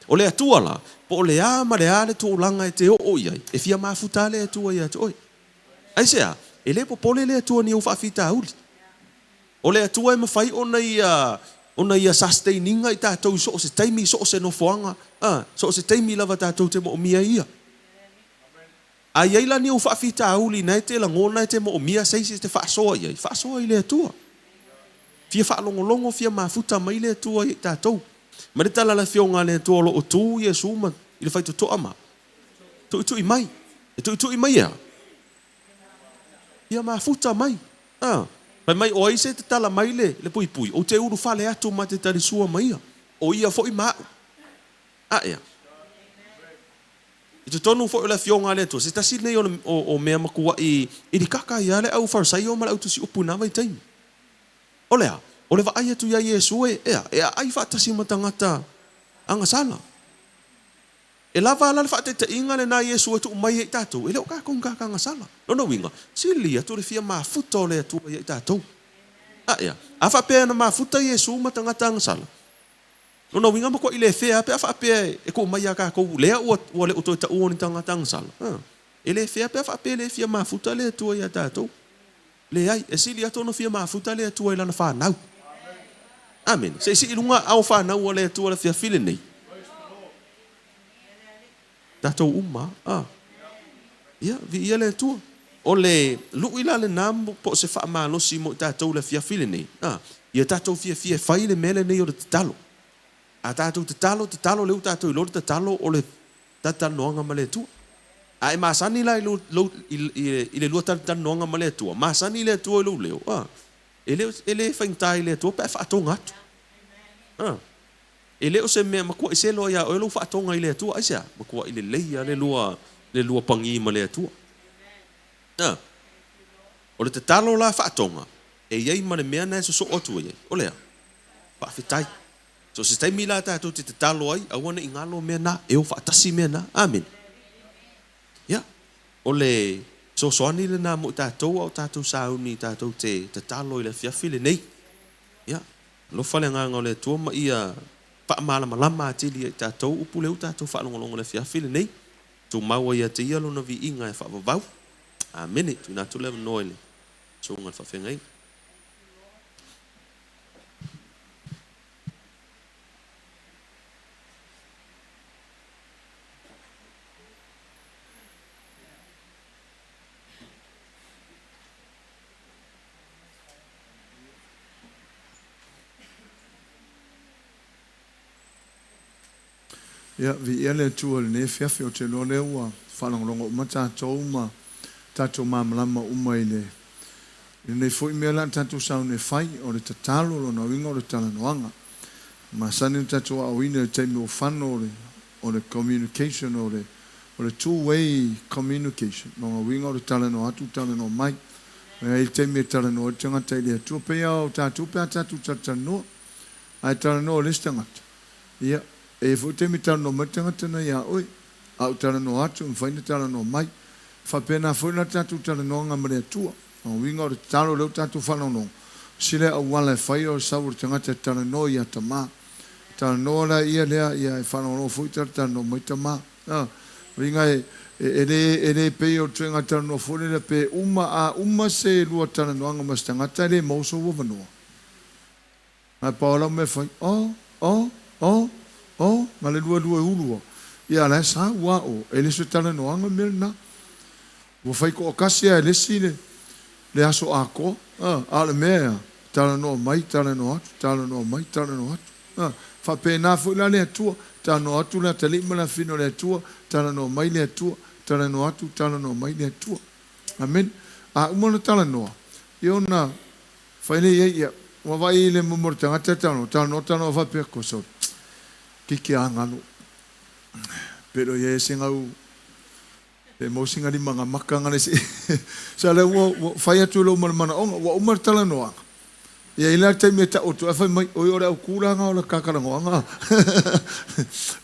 O le Atua la, po o le a ma le a le tulaga e te oo i ai, e fia mafuta lava le Atua ia te oe. Aisea? E le popole le Atua ni ou faafitauli. O le Atua e mafai ona ia ona ia sustain ina i tatou i so o se taimi, i so o se nofoaga, a, so o se taimi lava tatou te moomia ai Ia. A i ai la ni ou faafitauli na e te lagona e te moomia se isi e te faasoa i ai, faasoa i le Atua. Fia faalogologo, fia mafuta mai le Atua ia i tatou. Ma le tala a le Afioga a le Atua o lo o tu Iesu ma i le faitotoa ma tuitui mai. E tuitui mai e a? Ia mafuta mai. A. Fai mai, o ai se tatala mai le, le puipui, ou te ulufale atu ma te talisua ma ia, o ia foi ma a'u. A ea? I totonu foi o le Afioga a le Atua, se tasi lenei o, o, o mea matua'i ilikaka ai lava le au Farisaio ma le au tusiupu i na vaitaimi. O le a? O le vaai atu iā Iesu e, ea, e aai faatasi ma tagata agasala. E lava la le faataitaiga lena Iesu e tuu mai ai i tatou, e le o kākou ni kākā gasala. Lona uiga, sili atu le fia mafuta o le Atua ia i tatou. A ea? A faapea na mafuta Iesu ma tagata agasala, lona uiga matuai le fea pe a faapea e tuu mai ia kākou lea ua ua le o toe taua o ni tagata agasala. A, e le fea pe a faapea e le fia mafuta le Atua ia tatou. Leai, e sili atu ona fia mafuta le Atua i Lana fanau. Amene. Se i sii i luga ao fanau a le Atua le afiafi lenei. Tatou uma a. Ia, viia le Atua. O le lui la lena po o se faamalosi mo i tatou le afiafi lenei, a, ia tatou fiafia e fai le mea lenei o le tatalo. A tatou tatalo, tatalo, lea ua tatou iloa le tatalo o le talatalanoaga ma le Atua. A e masani la i lou, lou, i, i, i le lua talatalanoaga ma le Atua, masani le Atua i lou leo, a, e le, e le faigata i le Atua pe a e faatoga atu. A, e le o se mea matuai selo ai ia oe lou faatoga i le Atua. Aisea? Matuai lelei lava le lua, le lua pagi ma le Atua. A, o le tatalo la faatoga, e i ai ma le mea na e sosoo atu ai, o le a? Faafetai. So se taimi la tatou te tatalo ai, aua ne i galo mea na, e o faatasi mea na. Amene. Ia, o le fesoasoani lena mo i tatou a o tatou sauni tatou te tatalo i le afiafi lenei. Ia, alofa le agaga o le Atua ma ia faamalamalama atili ia i tatou upu lea ua tatou faalogologo i le afiafi lenei. Tumau ai ia te Ia Lona viiga e faavavau. Amene. Tuuina atu le avanoa i le Susuga i le Faafeagaiga. Ia, viia le Atua i lenei afiafi. Ou te iloa o lea ua faalogologo uma tatou ma tatou malamalama uma i le lenei foi mea la a tatou sauni e fai, o le tatalo, lona uiga o le talanoaga. E masani ona tatou aoina i le taimi ua fano o le o le communication, o le o le two way communication, lona uiga o le talanoa atu talanoa mai. E i ai le taimi e talanoa ai le tagata i le Atua, pei lava o tatou pe a tatou talatalanoa, ae talanoa i le isi tagata, Ia, e i ai foi taimi e talanoa mai le tagata na ia oe, a ou talanoa atu, e mafai ona talanoa mai. E faapena foi la le tatou talanoaga ma le Atua. O lona uiga o le tatalo lea ua tatou faalogologo, sili auala e fai o le sau o le tagata e talanoa ia Tama. Talanoa la ia lea, ia e faalogologo foi talatalanoa mai Tama. O uiga e, e, le, e le pei o le tuaiga talanoa foi lea pe uma, a uma se lua talanoaga ma se tagata e le maua sou avanoa. Ae pau lau mea fai, oh, oh, oh, oh, na le lua lua ulu a. Ia la e sa ua o, e le se talanoaga mea lena. Ua fai toatasi lava e le isi le, le aso atoa. A, a o le mea ea, talanoa mai, talanoa atu, talanoa mai, talanoa atu. A, faapena foi la le Atua, talanoa atu le atalii ma le afafine o le Atua, talanoa mai le Atua, talanoa atu, talanoa mai le Atua. Amene. A uma ona talanoa, ia ona Fai lea i ai, ia, ua vaai i le momo o le tagata e talanoa, talanoa, talanoa faapea, ko sole, kiki a galo. Pe le o i ai se gau, pe maua sina lima ga maka ga le se, sa lea ua, ua fai atu i lou ma le manaoga, ua uma le talanoaga. Ia i le taimi e tau atu ai fai mai, oi o le au kula ga o le kakalanoaga.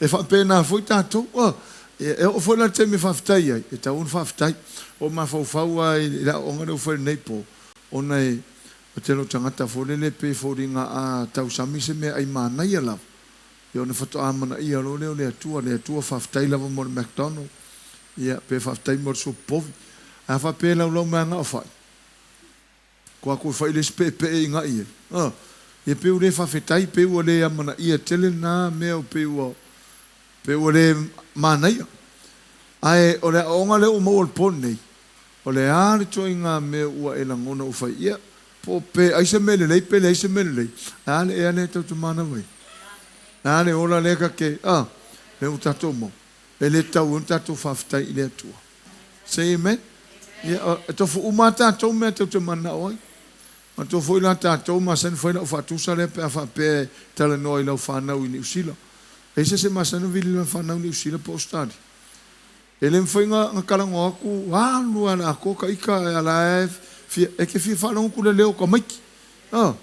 E faapena foi tatou. E oo foi la le taimi e faafetai ai, e tatau ona faafetai. O mafaufau lava i le aoaoga lea ua fai lenei po, Ona e tele o tagata foi lele pei e foliga a tausami se meaai manaia lava, ia ona faatoa amanaia loa lea o le Atua, le Atua faafetai lava mo le McDonald, ia pe faafetai mo le supo povi. Ae a faapea e laulau mai lava na o fai, ua atu e fai le isi peepee i ga'i ai, a, ia pei ua le faafetai, pei ua le amanaia tele lena mea pei ua pei ua le manaia. Ae o le aoaoga lea ua maua i le po lenei, O le a le ituaiga mea ua e lagona ua fai ia? Po pe ai se mea lelei pe leai se mea lelei? Ae a le ea lea tou te manava ai? Ae a le ola lea ka te, a, lea ua tatou maua? E le tatau ai ona tatou faafetai i le Atua. Say amen. Ia, e tofu uma lava tatou mea tou te mananao ai. Manatua foi la tatou masani fai lau faatusa lea pe a faapea e talanoa i lau fanau i Niu Sila. E i ai se isi e masani ona vili i lana fanau i Niu Sila po o Ausetalia? E le mafai ona talanoa atu, alu a le atoa ta ita e ala e fia, e te fia faalogo atu le leo o tamaiti. Oh,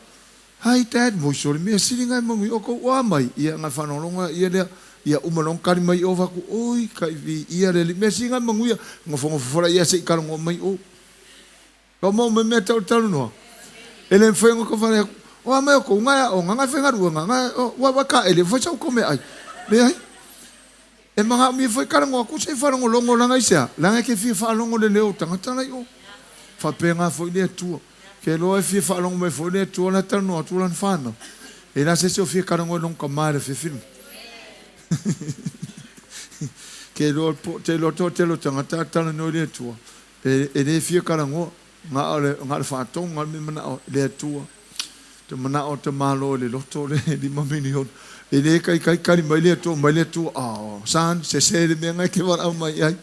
hi dad, moi sole mea sili ngai manuia o tou oa mai. Ia ngai faalogologo ia lea, ia uma loa ona tali mai o avatu, oi ka i vi ia le alii mea sili ngai manuia, nofonofo fola ia se i talanoa mai o. Ka mau mai mea tau talanoa. E le mafai ona ka fale atu, oa mai o tou ngai aoga, ngai faigaluega, ngai, wa wa ka ele, fai sau tou meaai. Leai. E manaomia foi talanoa atu se i faalogologo leaga i se a? Leaga e te fia faalogo le leo o tagata la i o. Faapena foi le Atua. Ke iloa e fia faalogo mai foi le Atua la e talanoa atu lana fanau. E le a se isi o fia talanoa i lona tama i le afiafi lenei. Ke iloa po te iloa toatele o tagata a talanoa i le Atua e le fia talanoa. Na o le na o le faatoga le mea manao le Atua. Te manao te malo i le loto le $5 miliona. E le taitai tali mai le Atua, mai le Atua, oh, son, sese le mea ngai te valaau mai ai.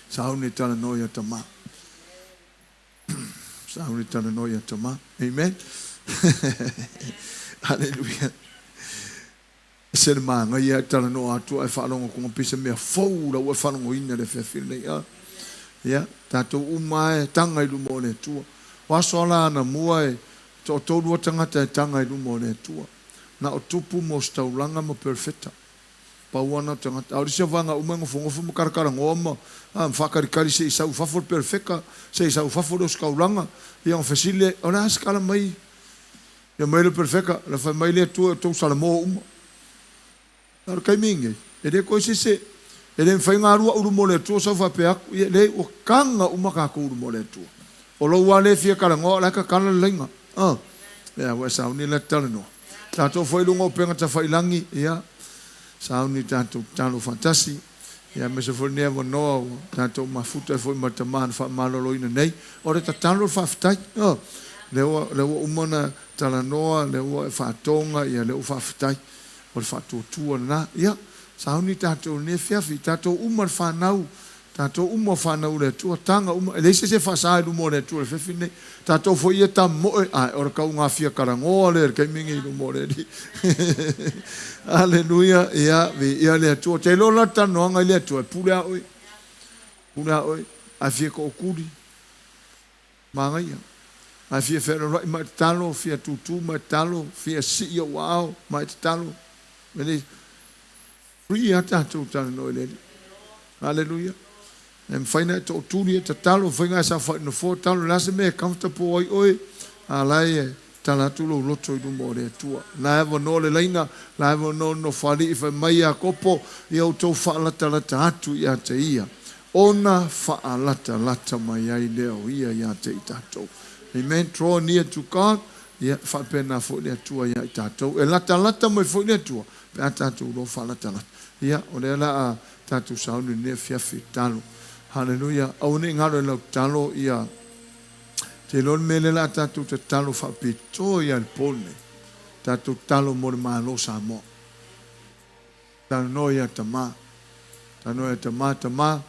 Sauni talanoa ia tama. Sauni talanoa ia tama. Amen. Hallelujah. Se le manaia e talanoa atu ae faalogo atu pei se mea fou la ua e faalogoina i le afiafi lenei. A ia, tatou uma lava e taga i luma o le Atua. O aso ala anamua e toatolu lava tagata e taga i luma o le Atua. Na o tupu ma ositaulaga ma perofeta. Pau lava na o tagata. A o le isi vaega uma e nofonofo ma talatalanoa ma, a, ma faatalitali se i sau i fafo le perofeta, se i sau i fafo le ositaulaga. Ia ona fesili lea, o le a se tala mai? Ia mai le perofeta, la fai mai le Atua e outou salamo uma. A o le taimi lenei, e le toe se se E le mafai ona alu a'u i luma o le Atua sau faapea atu, ia leai ua taga uma tatou i luma o le Atua. O lou lava lea e fia talanoa o la e tatala le laina. Uh. Ia, ua e sauni la e te talanoa. Tatou foi i luga o upega tafailagi, ia, sauni tatou tatalo faatasi. Ia, aemaise foi lenei avanoa ua tatou mafuta ai foi ma le Tama na faamaloloina nei. O le tatalo le faafetai. Uh. Lea ua, lea ua uma ona talanoa, lea ua e faatoga, ia, lea ua faafetai. O le faatuatua lena. Ia, sauni tatou i lenei afiafi, tatou uma le fanau, tatou uma o fanau i le Atua, taga uma, e leai se isi e faasa i luma o le Atua i le afiafi lenei. Tatou foi ia tamoe, ae o le taugafia talanoa lea i le taimi lenei i luma o le Alii. Aleluia, ia, viia le Atua. Ou te iloa la le talanoaga i le Atua, e pule a oe, pule a oe, a e fia tootuli, Manaia. Ae fia fealoloai ma e tatalo, fia tutu ma e tatalo, fia sii ou aao ma e tatalo. E le free a tatou talanoa i le Alii. Haleluia. E mafai na e tootuli e tatalo, mafai na e saofai i le nofoa tatalo, le a se mea e comfortable ai oe, a la e tala atu lou loto i luma o le Atua. La e avanoa le laina, la e avanoa le nofoalii, fai mai Iakopo, ia outou faalatalata atu ia te ia. Ona faalatalata mai ai lea o Ia ia te i tatou. Amen. Draw near to God, ia faapena foi le Atua ia i tatou. E latalata mai foi le Atua pe a tatou iloa faalatalata. Ia, o lea la a tatou sauni i lenei afiafi tatalo. Haleluia. Aua ne i galo i lau tatalo ia te iloa le mea lea la a tatou tatalo faapitoa ia i le po lenei. Tatou tatalo mo le Malo o Samoa. Talanoa ia Tama. Talanoa ia Tama, Tama,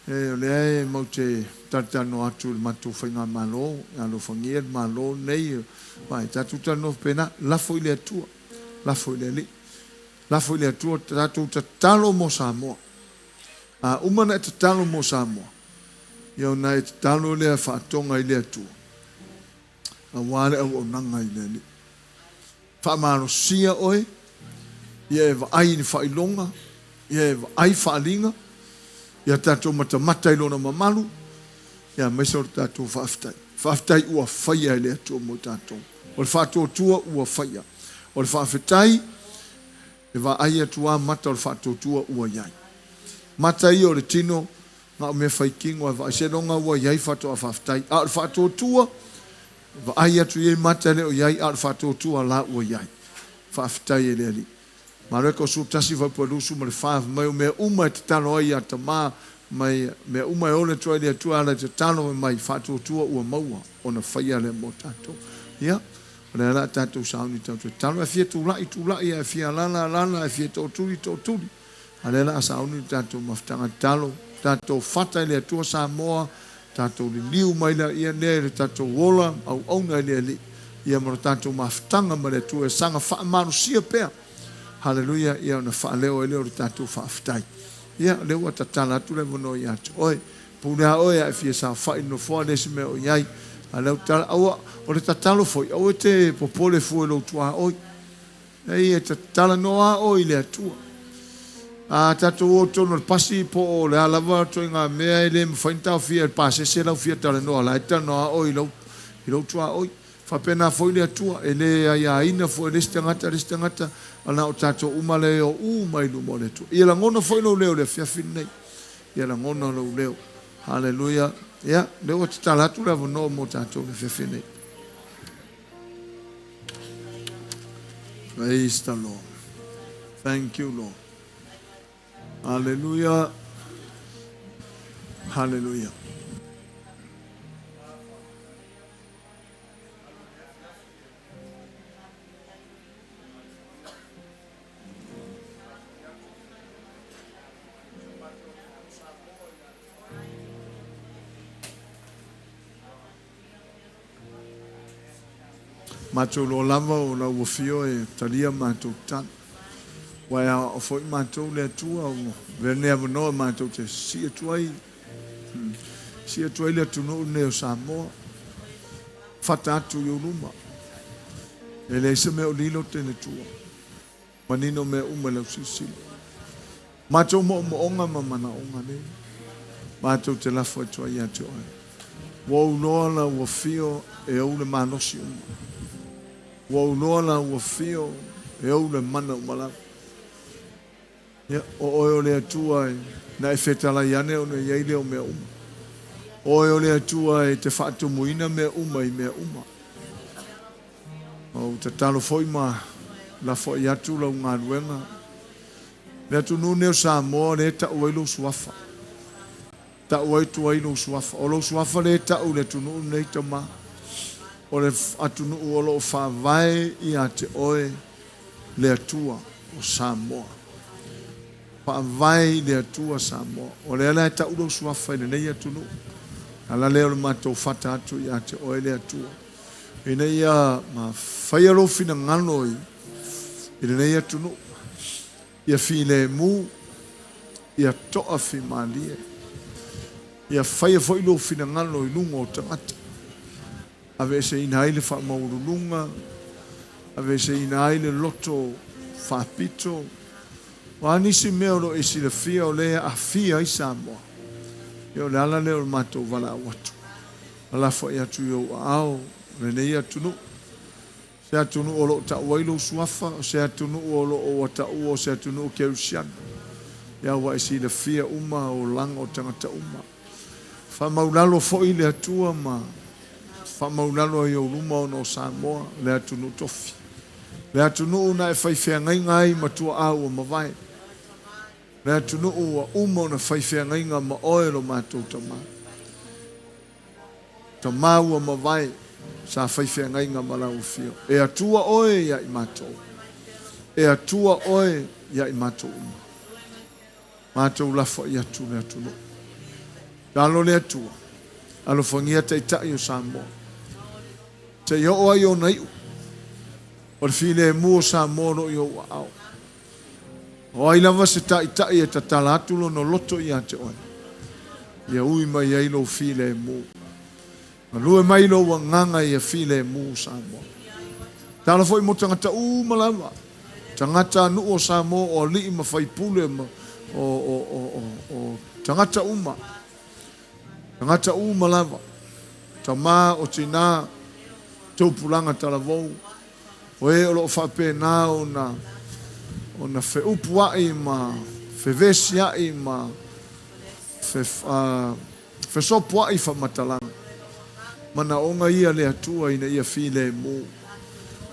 e, o lea e mau te talatalanoa atu i le matou faigamalo, e alofagia le Malo lenei, vaai, tatou talanoa faapena, lafo i le Atua, lafo i le Alii, lafo i le Atua, tatou tatalo mo Samoa. A uma ona e tatalo mo Samoa, ia ona e tatalo lea faatoga i le Atua, aua le auaunaga i le Alii. Faamalosia oe, ia e vaai i ni faailoga, ia e vaai faaaliga, ia tatou matamata i Lona mamalu, ia aemaise o le tatou faafetai. Faafetai ua faia e le Atua mo tatou. O le faatuatua ua faia. O le faafetai, e vaai atu lava mata o le faatuatua ua i ai. Mata ia o le tino, na o mea faitino e vaai seiloga ua i ai faatoa faafetai. A o le faatuatua, Vaai atu i ai mata e le o i ai, a o le faatuatua la ua i ai. Faafetai e le Alii. Mareko 11 fuaiupu 24, fai mai o mea uma e tatalo ai ia Tama, mai mea uma e ole atu ai le Atua e ala i tatalo mai mai faatuatua ua maua ona faia lea mo tatou. Ia, o lea la a tatou sauni tatou tatalo. E fia tulai, tulai, a e fia alala, alala, a e fia tootuli, tootuli. A lea la a sauni le tatou mafutaga tatalo, tatou fata i le Atua Samoa, tatou liliu mai la ia lea i le tatou ola auauna i le Alii, ia ma lo tatou mafutaga ma le Atua e saga faamalosia pea. Haleluia, ia ona faaleo ai lea o le tatou faafetai. Ia, o lea ua tatala atu le avanoa ia te oe. Pule a oe a e fia saofai i le nofoa le isi mea o i ai. A lea ua tatala, aua, o le tatalo foi, aua e te popole fua i lou tuaoi. Leai, e talanoa oe i le Atua. A tatou o totonu o le pasi po o le a lava ituaiga mea e le mafai ona taofia e le pasese lau fia talanoa, la e talanoa oe i lou, i lou tuaoi. Faapena foi le Atua, e le aiaina foi e le isi tagata le isi tagata, a na o tatou uma lea e o uma i luma o le Atua. Ia lagona foi lou leo i le afiafi lenei. Ia lagona lou leo. Haleluia. Ia, lea ua tatala atu le avanoa mo tatou i le afiafi lenei. Praise the Lord. Thank you, Lord. Hallelujah. Hallelujah. Matou loa lava o lau afio e talia matou tatalo. Ua e aoao foi matou le Atua ua avea lenei avanoa matou te sii atu ai, sii atu ai le atunuu lenei o Samoa. Fata atu i ou luma. E leai se mea o lilo tele tua. Manino mea uma i lau silasila. Matou moomooga ma manaoga nei. Matou te lafo atu ai ia te oe. Ua ou loa la ua fio e ou le malosi uma. Ua ou loa la ua fio e ou le mana uma lava. Ia, o oe o le Atua e Na e fetalai ane ona i ai lea o mea uma. O Oe o le Atua e te faatumuina mea uma i mea uma. Ou tatalo foi ma lafoai atu lau galuega. Le atunuu lenei o Samoa lea e tau ai lou suafa. Tau atu ai lou suafa. O lou suafa lea e tau i le atunuu lenei Tama. O le atunuu o lo o faavae ia te oe le Atua o Samoa. Faavae i le Atua Samoa. O lea la e tau lou suafa i lenei atunuu. Ala lea o le matou fata atu ia te oe le Atua. Ina ia faia lou finagalo i lenei atunuu. Ia filemu, ia toafimalie. Ia faia foi lou finagalo i luga o tagata. Aveeseina ai le faamaualuluga, aveeseina ai le loto faapito. O a nisi mea o lo o e silafia o lea e aafia ai Samoa, ia o le ala lea o le matou valaau atu, lalafoai atu i ou aao lenei atunuu. Se atunuu o lo o tau ai lou suafa, o se atunuu o lo o ua taua o se atunuu kerisiano. Ia ua e silafia uma olaga o tagata uma. Faamaulalo foi le Atua ma faamaulalo ai ou luma ona o Samoa, le atunuu tofi. Le atunuu na e fai feagaiga ai ma tuaa ua mavae. Le atunuu ua uma ona fai feagaiga ma oe lo matou Tama. Tama ua mavae sa fai feagaiga ma lau afio. E Atua oe ia i matou. E Atua oe ia i matou uma. Matou lafoai atu le atunuu. Talo le Atua, alofagia Taitai o Samoa. Seia oo ai ona iu, o le filemu o Samoa o lo o i ou aao. O ai lava se Taitai e tatala atu lona loto ia te oe, ia ui mai ai lou filemu. Galue mai lou agaga ia filemu Samoa. Tala foi mo tagata uma lava, tagata nuu o Samoa, o alii ma faipule ma o tagata uma, tagata uma lava, tama o tina, tupulaga talavou, o e o lo o faapena ona feupuai ma fevesiai ma fesopoai faamatalaga. Manaoga ia le Atua ina ia filemu,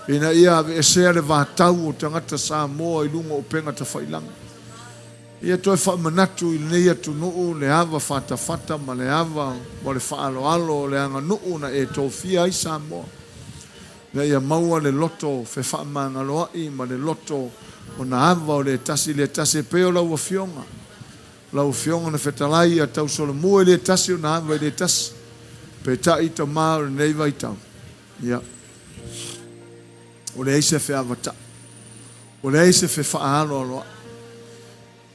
ina ia aveesea le vatau o tagata Samoa i luga o upega tafailaga. Ia toe faamanatu i lenei atunuu le ava fatafata ma le ava ma le faaaloalo o le aganuu na e tofia ai Samoa, ina ia maua le loto fefaamagaloai ma le loto o na ava o le tasi le tasi e pei o lau Afioga. Lau Afioga na fetalai ia tausolomua i le tasi o na ava i le tasi. Peitai Tama o lenei vaitau, ia, o leai se feavatai, o leai se fefaaloaloai,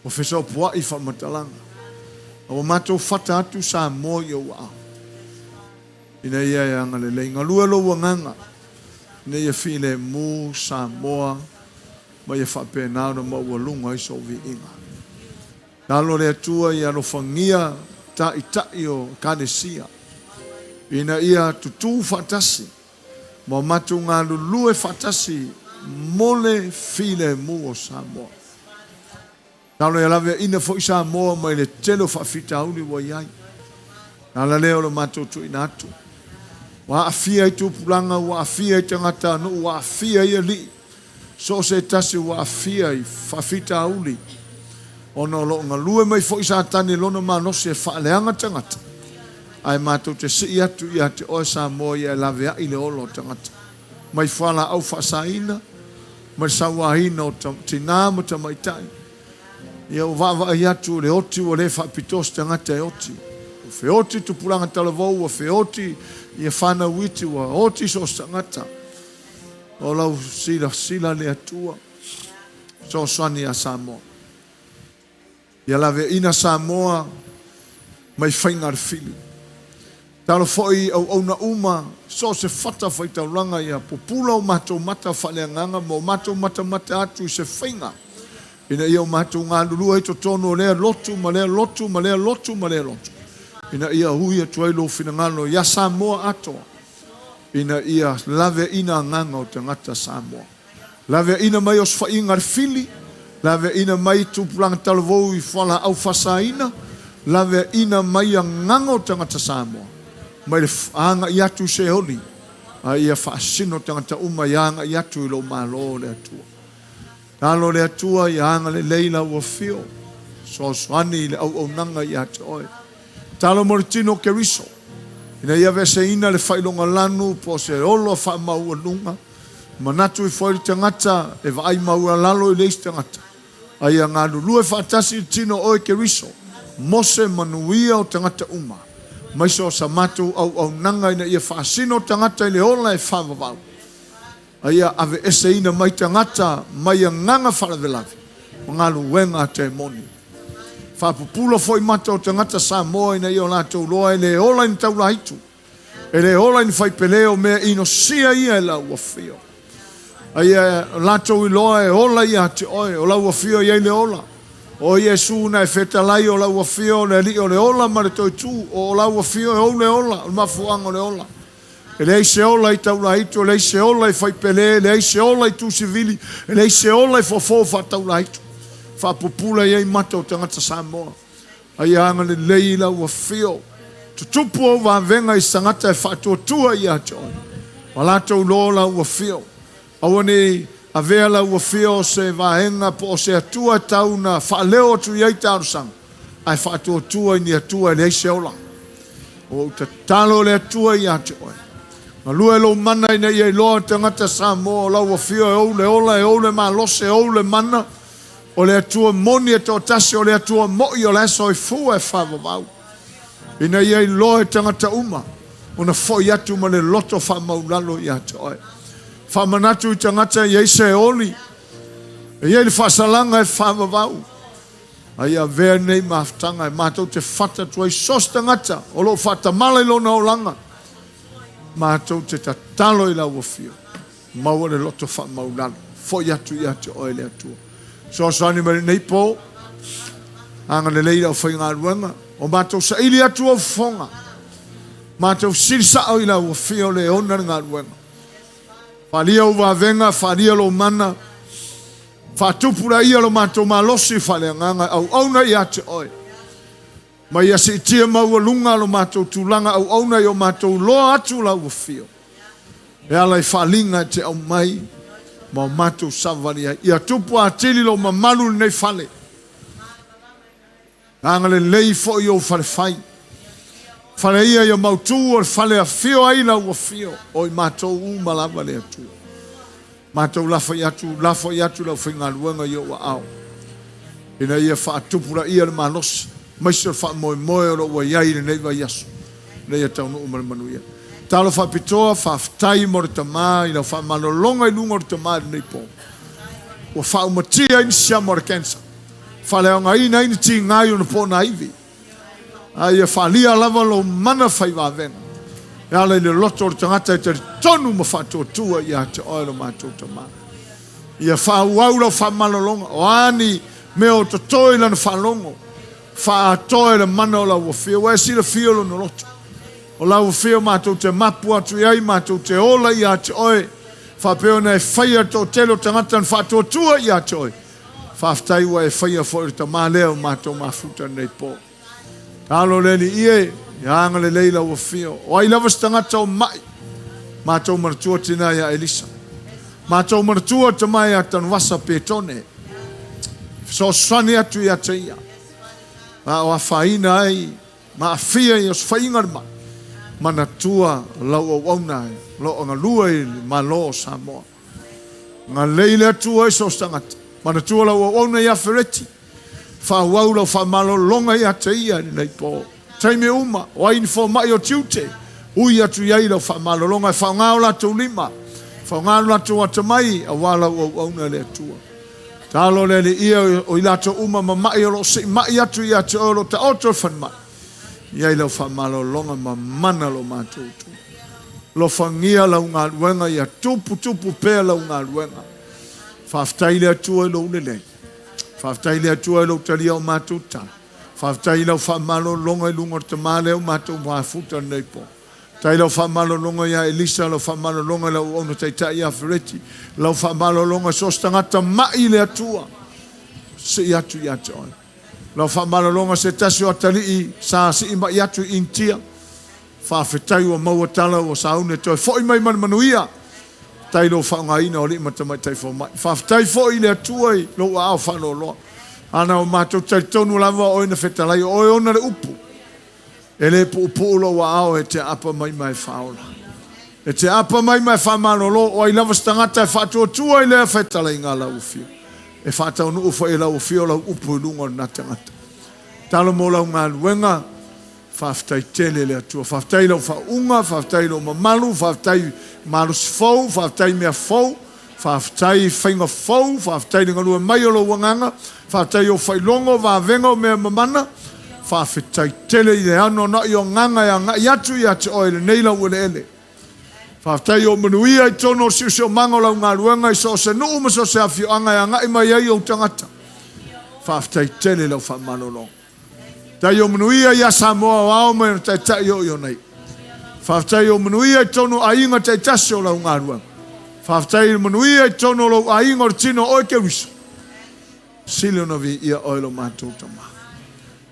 o fesopoai faamatalaga. A ua matou fata atu Samoa i ou aao, ina ia e agalelei. Galue lou agaga, ina ia filemu Samoa ma ia faapena ona maualuga ai sou viiga. Talo le Atua ia alofagia taitai o Ekalesia, ina ia tutū faatasi ma o matou galulue faatasi mo le filemu o Samoa. Talo ia laveaina foi Samoa mai le tele o faafitauli ua i ai. Ala lea o le matou tuuina atu. Ua aafia i tupulaga, ua aafia i tagatanuu, ua aafia i alii. So o se tasi ua aafia i faafitauli, ona o lo o galue mai foi Satani lona malosi e faaleaga tagata, ae matou te sii atu ia te oe Samoa ia e laveai le ola o tagata. Mai fualaau faasaina, mai le sauaina o tinā ma tamaitai. Ia ua vaavaai atu le oti ua le faapitoa se tagata e oti. Ua feoti tupulaga talavou, ua feoti ia fanau iti, ua oti so o se tagata. O lau silasila le Atua, fesoasoani ia Samoa. Ia laveaina Samoa mai faiga a le fili. Talo foi i auauna uma, so o se fata faitaulaga ia pupula o matou mata faaleagaga ma o matou matamata atu i se faiga ina ia o matou galulue ai totonu o lea lotu ma lea lotu ma lea lotu ma lea lotu, ina ia ui atu ai lou finagalo ia Samoa atoa, ina ia laveaina agaga o tagata Samoa. Laveaina mai osofaiga a le fili, Laveaina mai tupulaga talavou i fualaau faasaina, laveaina mai agaga o tagata Samoa mai le agai atu i Seoli, a ia faasino tagata uma ia agai atu i lou Malo o le Atua. Talo le Atua ia agalelei lau afio, fesoasoani i le auaunaga ia te oe. Talo mo le tino o Keriso, ina ia aveeseina le faailoga lanu po o se olo faamaualuga, manatu ifo ai le tagata e vaai maualalo i le isi tagata, a ia galulue faatasi le tino o oe Keriso, mo se manuia o tagata uma, aemaise o sa matou auaunaga ina ia faasino tagata i le ola e faavavau, a ia aveeseina mai tagata mai agaga faalavelave ma galuega a temoni. Faapupula foi mata o tagata Samoa ina ia o latou loa e le ola i ni taulaitu, e le ola i ni faipele o mea inosia ia e lau afio. A ia latou iloa e ola ia te oe, o lau afio e i ai le ola. O Iesu na e fetalai o lau afio o le Alii o le ola ma le toetu, o lau afio e ou le ola, o le mafuaaga o le ola. E leai se ola i taulaitu, e leai se ola i faipele, e leai se ola i tusivili, e leai se ola i fofo faataulaitu. Faapupula i ai mata o tagata Samoa. A ia agalelei i lau afio. Tutupu ou vavega i se tagata e faatuatua ia te oe. Ma latou iloa lau afio. Aua ne i avea lau afio o se vaega po o se atua e tau na faaleo atu i ai talosaga, ae faatuatua i ni atua e leai se ola. Ua ou tatalo i le Atua ia te oe. Galue lou mana ina ia iloa e tagata Samoa o lau afio e ou le ola, e ou le malosi, e ou le mana. O le Atua moni e toatasi, o le Atua moi o la e soifua e faavavau. Ina ia iloa e tagata uma ona foi atu ma le loto faamaulalo ia te oe. Faamanatu i tagata e i ai se oli, e i ai le faasalaga e faavavau. A ia avea lenei mafutaga e matou te fata atu ai so o se tagata o lo o faatamala i lona olaga, matou te tatalo i lau afio, maua le loto faamaulalo, foi atu ia te oe le Atua. Fesoasoani mai lenei po, agalelei i le aufaigaluega, o matou saili atu ou fofoga, matou fesili sao i lau afio le ona le galuega. Faalia ou vavega, faalia lou mana, Faatupulaia lo matou malosi faaleagaga e auauna ia te oe. Ma ia siitia maualuga lo matou tulaga auauna i o matou loa atu lau afio. E ala i faaaliga e te aumai ma o matou savavali ai. Ia tupu atili lou mamalu i lenei fale. Agalelei foi i ou fale fai. Fale ia ia mautu o le fale afio ai lau afio o i matou uma lava le Atua. Matou lafai atu, lafai atu le aufaigaluega i ou aao, ina ia faatupulaia le malosi, aemaise o le faamoemoe o lo o ua i ai i lenei vaiaso, ina ia taunuu ma le manuia. Talo faapitoa, faafetai mo le tama i lau faamalologa i luga o le tama i lenei po. Ua faaumatia ai ni siama o le cancer. Faaleaogaina ai ni tiga i ona ponaivi, a ia faalia lava lou mana fai vavega e ala i le loto o le tagata e talitonu ma faatuatua ia te oe lo matou Tama. Ia faaauau lau faamalologa, o a ni mea o totoe i lana faalogo, faaatoa e le mana o lau afio, ua e silafia lona loto. O lau afio matou te mapu atu i ai, matou te ola ia te oe, faapea ona e faia le toatele o tagata na faatuatua ia te oe, Faafetai ua e faia foi le tama lea o matou mafuta lenei po. Talo le Alii e, ia agalelei lau afio. O ai lava se tagata o mai, matou manatua tina ia Elisa. Matou manatua tama ia Tanuvasa Petone. Fesoasoani atu ia te ia. A o afaina ai ma aafia i osofaiga le mai, manatua lau auauna e lo o galue i le Malo o Samoa. Galei le Atua i so o se tagata. Manatua lau auauna ia Fereti. Faaauau lau faamalologa ia te ia i lenei po. Taimi uma, o ai ni fomai o tiute, ui atu i ai lau faamalologa e faaaoga o latou lima, faaaoga lo latou atamai aua lau auauna le Atua. Talo le Alii o i latou uma ma mai o lo o siimai atu ia te oe o lo o taoto i le falemai. I ai lau faamalologa ma mana lo matou Atua. Alofagia lau galuega ia tuputupu pea lau galuega. Faafetai i le Atua i lou lelei. Faafetai i le Atua i lou talia o matou tala. Faafetai i lau faamalologa i luga o le tama lea ua matou mafuta lenei po. Faafetai i lau faamalologa ia Elisa, lau faamalologa i lau auauna taitai ia Fereti, lau faamalologa i so o se tagata mai i le Atua. sii atu ia te oe. Lau faamalologa se tasi o atalii sa sii mai atu i Initia. Faafetai ua maua tala ua sauni e toe foi mai ma le manuia. Faafetai i lou faaaogaina o alii ma tamaitai fomai. Faafetai foi i le Atua i lou aao faaloaloa. Ana o matou talitonu lava o oe na fetalai, o oe ona le upu. E le puupuu lou aao e te aapa mai ma e faaola. E te aapa mai ma e faamalolo, o ai lava se tagata e faatuatua i lea fetalaiga a lau afio. E faataunuu foi e lau afio lau upu i luga o lena tagata. Talo mo lau galuega, faafetai tele i le Atua. Faafetai i lau faauuga, faafetai i lou mamalu, faafetai i malosi fou, faafetai i mea fou, faafetai i faiga fou, faafetai i le galue mai o lou agaga, faafetai i ou faailoga o vavega o mea mamana, faafetai tele i le anoanoai o agaga e agai atu ia te oe i lenei laueleele. Faafetai i ou manuia i totonu o le siosiomaga o lau galuega i so o se nuu ma so o se afioaga e agai mai ai ou tagata. Faafetai tele i lau faamalologa. Faafetai i ou manuia ia Samoa o ao ma ona taitai o i ona iu. Faafetai i ou manuia i totonu o aiga taitasi o lau galuega. Faafetai i le manuia i totonu o lou aiga o le tino o oe Keriso. Sili ona viia oe lo matou Tama.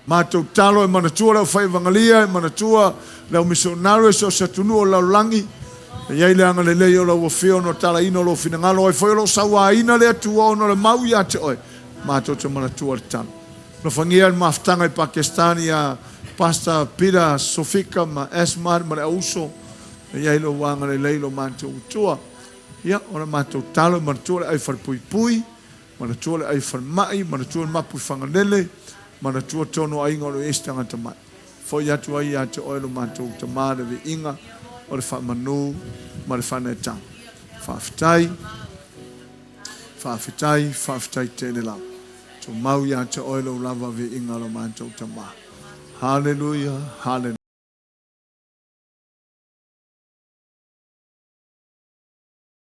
Matou talo e manatua le aufaievagalia, e manatua le au misionare i so o se atunuu o le lalolagi. E i ai le agalelei o lau Afio ona talaina o lou finagalo, ai foi o lo o sauaina le Atua ona o le mau ia te oe. Matou te manatua le talo. Alofagia le mafutaga i Pakistan ia Pastor Peter Sofika ma Esmad ma le auuso. E i ai lou agalelei i lo matou Atua. Ia, o le matou talo e manatua le ai falepuipui. Manatua le ai falemai, manatua le mapu i Fagalele, manatua tonu aiga o lo o i ai se tagata mai. Foi atu ai ia te oe lo matou Tama le viiga o le faamanu ma le faaneetaga. Faafetai, faafetai, faafetai tele lava. Tumau ia te oe lou lava viiga lo matou Tama. Haleluia, haleluia.